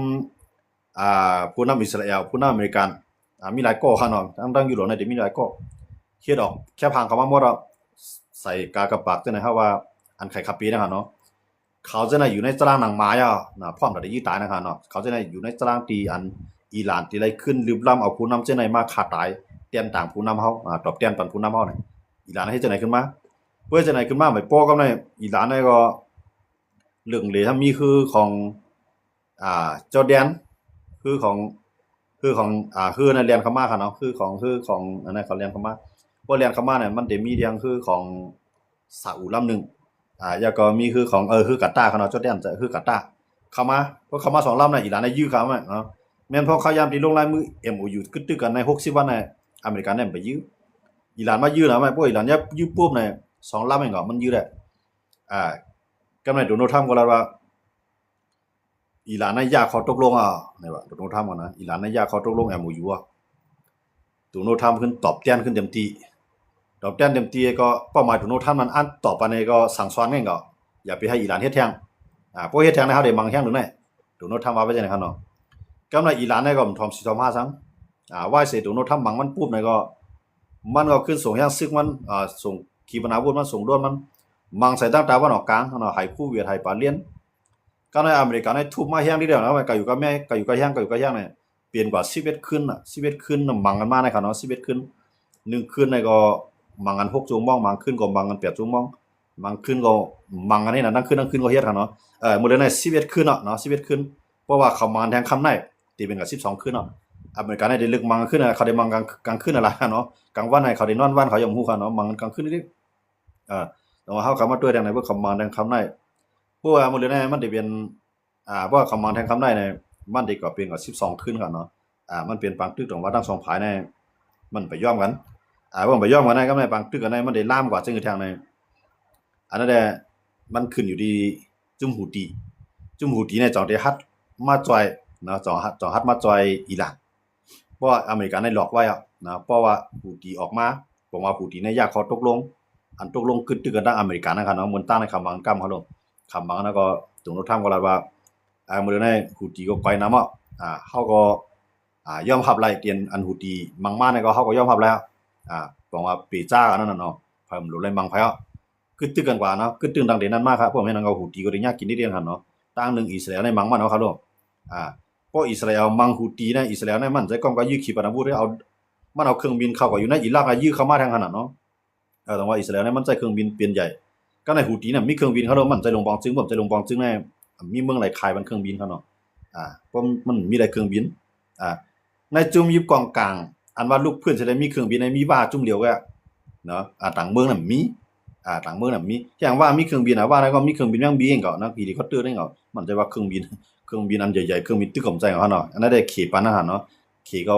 ອ່າ ຜູ້ນຳອິດສະຣາແອນ ຜູ້ນຳອາເມລິກັນ ອ່າ ມີຫຼາຍກໍຂະເນາະ ທັງ ທັງຢູໂຣບນີ້ຈະມີຫຼາຍກໍ ເຮັດອອກແຄບຫາເຂົ້າມາໝົດອະ ໃສ່ກາກະປາກຈັ່ງໃດ ເຮົາວ່າອັນໄຂ່ຄາເປນະຄະເນາະ ເຂົາຈະໄດ້ຢູ່ໃນຕາລາງໜັງໝາຍາວນະ ພ້ອມທີ່ຈະຍິງຕາຍນະຄະເນາະ ເຂົາຈະໄດ້ຢູ່ໃນຕາລາງທີ່ອັນອີຣານທີ່ໄດ້ຂຶ້ນລຶບລ້ຳເອົາຜູ້ນຳເຊັ່ນໃດມາຂ້າຕາຍ ແຕ່ນຕ່າງຜູ້ນຳເຮົາ ອາ ຕອບແທນປັນຜູ້ນຳເຮົານີ້ ອີຣານເຮັດຈັ່ງໃດຂຶ້ນມາ ເພື່ອຈັ່ງໃດຂຶ້ນມາ ໄປປ້ອງກັບໃນອີຣານນີ້ກໍ ເລື່ອງເລທຳມີຄືຂອງ ອ່າ ຈໍແດນ ຄືຂອງ ຄືຂອງ ອ່າ ຄືນັ້ນແລ່ນເຂົ້າມາຄະເນາະ ຄືຂອງ ຄືຂອງອັນນັ້ນເຂົາແລ່ນເຂົ້າມາ ພໍແລ່ນເຂົ້າມານີ້ມັນຈະມີເລື່ອງຄືຂອງ ຊາອຸລຳໜຶ່ງ ອ່າ ແລ້ວກໍມີຄືຂອງ ເອີ ຄືກາຕາຂະເນາະ ຈໍແດນ ຄືກາຕາ ເຂົ້າມາ ພໍເຂົ້າມາສອງລຳນະ ອີຣານໄດ້ຢື້ເຂົ້າມາເນາະ ແມ່ນພໍເຂົາຍາມທີ່ລົງລາຍມືເອັມໂອຢູ ກຶດຕຶກກັນໃນຫົກສິບວັນນະ ອາເມລິກາໄດ້ໄປຢື້ ອີຣານມາຢື້ນະ ມາ ພໍອີຣານຢື້ປຸບນະ ສອງລຳເອງກໍມັນຢື້ໄດ້ ອ່າ ກຳໃນໂດນັລທຳກໍລະວ່າ ອີຣານນະຢາກຂໍ້ຕົກລົງ ອາ ນີ້ວ່າໂດນັລທຳນະ ອີຣານນະຢາກຂໍ້ຕົກລົງເອັມໂອຢູ ອາ ໂດນັລທຳຂຶ້ນຕອບແທນຂຶ້ນເຕັມທີ່ ຕອບແທນເຕັມທີ່ກໍເປົ້າໝາຍໂດນັລທຳນັ້ນ ອັນຕໍ່ໄປນີ້ກໍສັ່ງສອນແມ່ນກໍຢ່າໄປໃຫ້ອີຣານເຮັດແທ້ງ ອາ ເພາະເຮັດແທ້ງນະ ເຮົາໄດ້ມັງແຮງໂດນແນ່ ໂດນັລທຳວ່າໄປຈັ່ງໃດຄະເນາະ ກຳໃນອີຣານນະກໍຖອມສີຖອມຫາສັງ ອາ ວ່າເສໂດນັລທຳມັງມັນປຸບນະກໍ ມັນກໍຂຶ້ນສົ່ງແຮງສຶກມັນ ອາ ສົ່ງຂີປະນາວຸດມັນ ສົ່ງໂດຣນມັນ ມັງໃສ່ຕັ້ງຕາວັນອອກກາງເນາະ ໃຫ້ຄູເວດ ໃຫ້ບາເລນ ກຳໃນອາເມລິກາໃນທຸບມາແຮງດີແລ້ວນະ ກະຢູ່ກະແມ່ ກະຢູ່ກະແຮງ ກະຢູ່ກະແຮງນີ້ ເປັນກວ່າສິບເອັດຄືນນະ ສິບເອັດຄືນນະ ມັງກັນມາໃນຂະເນາະ ສິບເອັດຄືນ ໜຶ່ງຄືນໃນກໍມັງກັນຫົກຊົ່ວໂມງ ບາງຄືນກໍມັງກັນແປດຊົ່ວໂມງ ບາງຄືນກໍມັງກັນນີ້ນະ ທັງຄືນ ທັງຄືນກໍເຮັດຂະເນາະ ເອີ ມື້ເລີຍໃນສິບເອັດຄືນເນາະ ເນາະ ສິບເອັດຄືນ ເພາະວ່າເຂົາມັງກັນແທງຄ່ຳໃນ ຕີເປັນກັນສິບສອງຄືນເນາະ ອາເມລິກາໃນໄດ້ເລິກມັງກາງຄືນນະ ເຂົາໄດ້ມັງກາງ ກາງຄືນນະລະເນາະ ກາງວັນໃນເຂົາໄດ້ນອນວັນ ເຂົາຍັງບໍ່ຮູ້ຂະເນາະ ມັງກັນກາງຄືນນີ້ ເອີ ແຕ່ວ່າເຮົາກະມາຕົວຢ່າງໃນເບິ່ງ ເຂົາມັງແທງຄ່ຳໃນ ພວກມື້ເລີຍນີ້ມັນໄດ້ເປັນ ອ່າ ເພາະວ່າຄຳໝັ້ນແທ່ງຄຳໄດ້ນີ້ ມັນໄດ້ກໍເປັນກໍສິບສອງຄືນກັນເນາະ. ອ່າ ມັນເປັນປາງຕຶກ ຕ້ອງວ່າທັງສອງຝ່າຍນີ້ ມັນໄປຍອມກັນ ອ່າ ເວົ້າໄປຍອມກັນນະ ກໍໃນປາງຕຶກກັນນີ້ ມັນໄດ້ລາມກວ່າເຊິ່ງແທ່ງນີ້. ອັນນັ້ນແຫຼະ ມັນຂຶ້ນຢູ່ທີ່ຈຸ່ມຫູຕີ ຈຸ່ມຫູຕີນີ້ ຈອງໄດ້ຫັດມາຊ່ອຍເນາະ ຈອງ ຈອງຫັດມາຊ່ອຍອີຣານ. ເພາະວ່າອາເມລິກາໄດ້ຫຼອກໄວ້ອະນະ ເພາະວ່າຫູຕີອອກມາ ບອກວ່າຫູຕີນີ້ຢາກຂໍຕົກລົງ ອັນຕົກລົງກຶດຕຶກກັນທາງອາເມລິການະຄັບເນາະ. ມັນຕ່າງໃນຄຳໝັ້ນກຳເຂົາໂລດ ຄຳໝັ້ນນະ ກໍໂດນັລທຣຳກໍລາດວ່າ ອ່າ ມື້ໃນຫູຕີກໍກ່ອຍນຳເນາະ ອ່າ ເຮົາກໍ ອ່າ ຍອມຮັບໄດ້ ທີ່ອັນຫູຕີໝັ້ນມານີ້ ກໍເຮົາກໍຍອມຮັບແລ້ວ ອ່າ ບອກວ່າເປຈາອັນນັ້ນນະເນາະ ໃຜມັນຫຼູໄລມັງໃຜເນາະ ກຶດຕຶກກັນກວ່າເນາະ ກຶດຕຶກຕັ້ງແຕ່ນັ້ນມາຄັບ. ພວກແມ່ນຫຍັງກໍຫູຕີກໍໄດ້ຍາກກິນໄດ້ດຽນຫັ້ນເນາະ ຕ່າງໜຶ່ງອິດສະຣາເອວໃນມັງມັນເນາະຄັບໂລດ ອ່າ ເພາະອິດສະຣາເອວມັງຫູຕີນະ ອິດສະຣາເອວນະ ມັນໃຈກ້ອງກໍຢື້ຂີປະນາວຸດ ເອົາ ມັນເອົາເຄື່ອງບິນເຂົ້າກໍຢູ່ໃນອີຣາກ ແລ້ວຢື້ເຂົ້າມາທາງຫັ້ນນະເນາະ. ເອີ ຕ້ອງວ່າອິດສະຣາເອວນະ ມັນໃຊ້ເຄື່ອງບິນເປັນໃຫຍ່ ກໍໃນຫູຕີນະ ມີເຄື່ອງບິນເຂົາໂລດ ມັນໃຊ້ລົງບອງຊຶງ ບໍ່ໃຊ້ລົງບອງຊຶງນະ ມີເມືອງໃດຂາຍມັນເຄື່ອງບິນເຂົາເນາະ ອ່າ ເພາະມັນມີໄດ້ເຄື່ອງບິນ ອ່າ ໃນຈຸ່ມຢູ່ກອງກາງ ອັນວ່າລຸກພື້ນຊິໄດ້ມີເຄື່ອງບິນ ໃນມີວ່າຈຸ່ມດຽວກໍເນາະ ອ່າ ຕ່າງເມືອງນະມີ ອ່າ ຕ່າງເມືອງນະມີ ຢ່າງວ່າມີເຄື່ອງບິນ ອ່າ ວ່ານະ ກໍມີເຄື່ອງບິນຍັງບີເອງກໍນະ ເຮລິຄອບເຕີເອງກໍ ມັນຈະວ່າເຄື່ອງບິນ ເຄື່ອງບິນອັນໃຫຍ່ໆ ເຄື່ອງບິນຕຶກຂອງໃຈຂອງເຮົາເນາະ ອັນນັ້ນໄດ້ເຂປານນະຫັ້ນເນາະ ເຂກໍ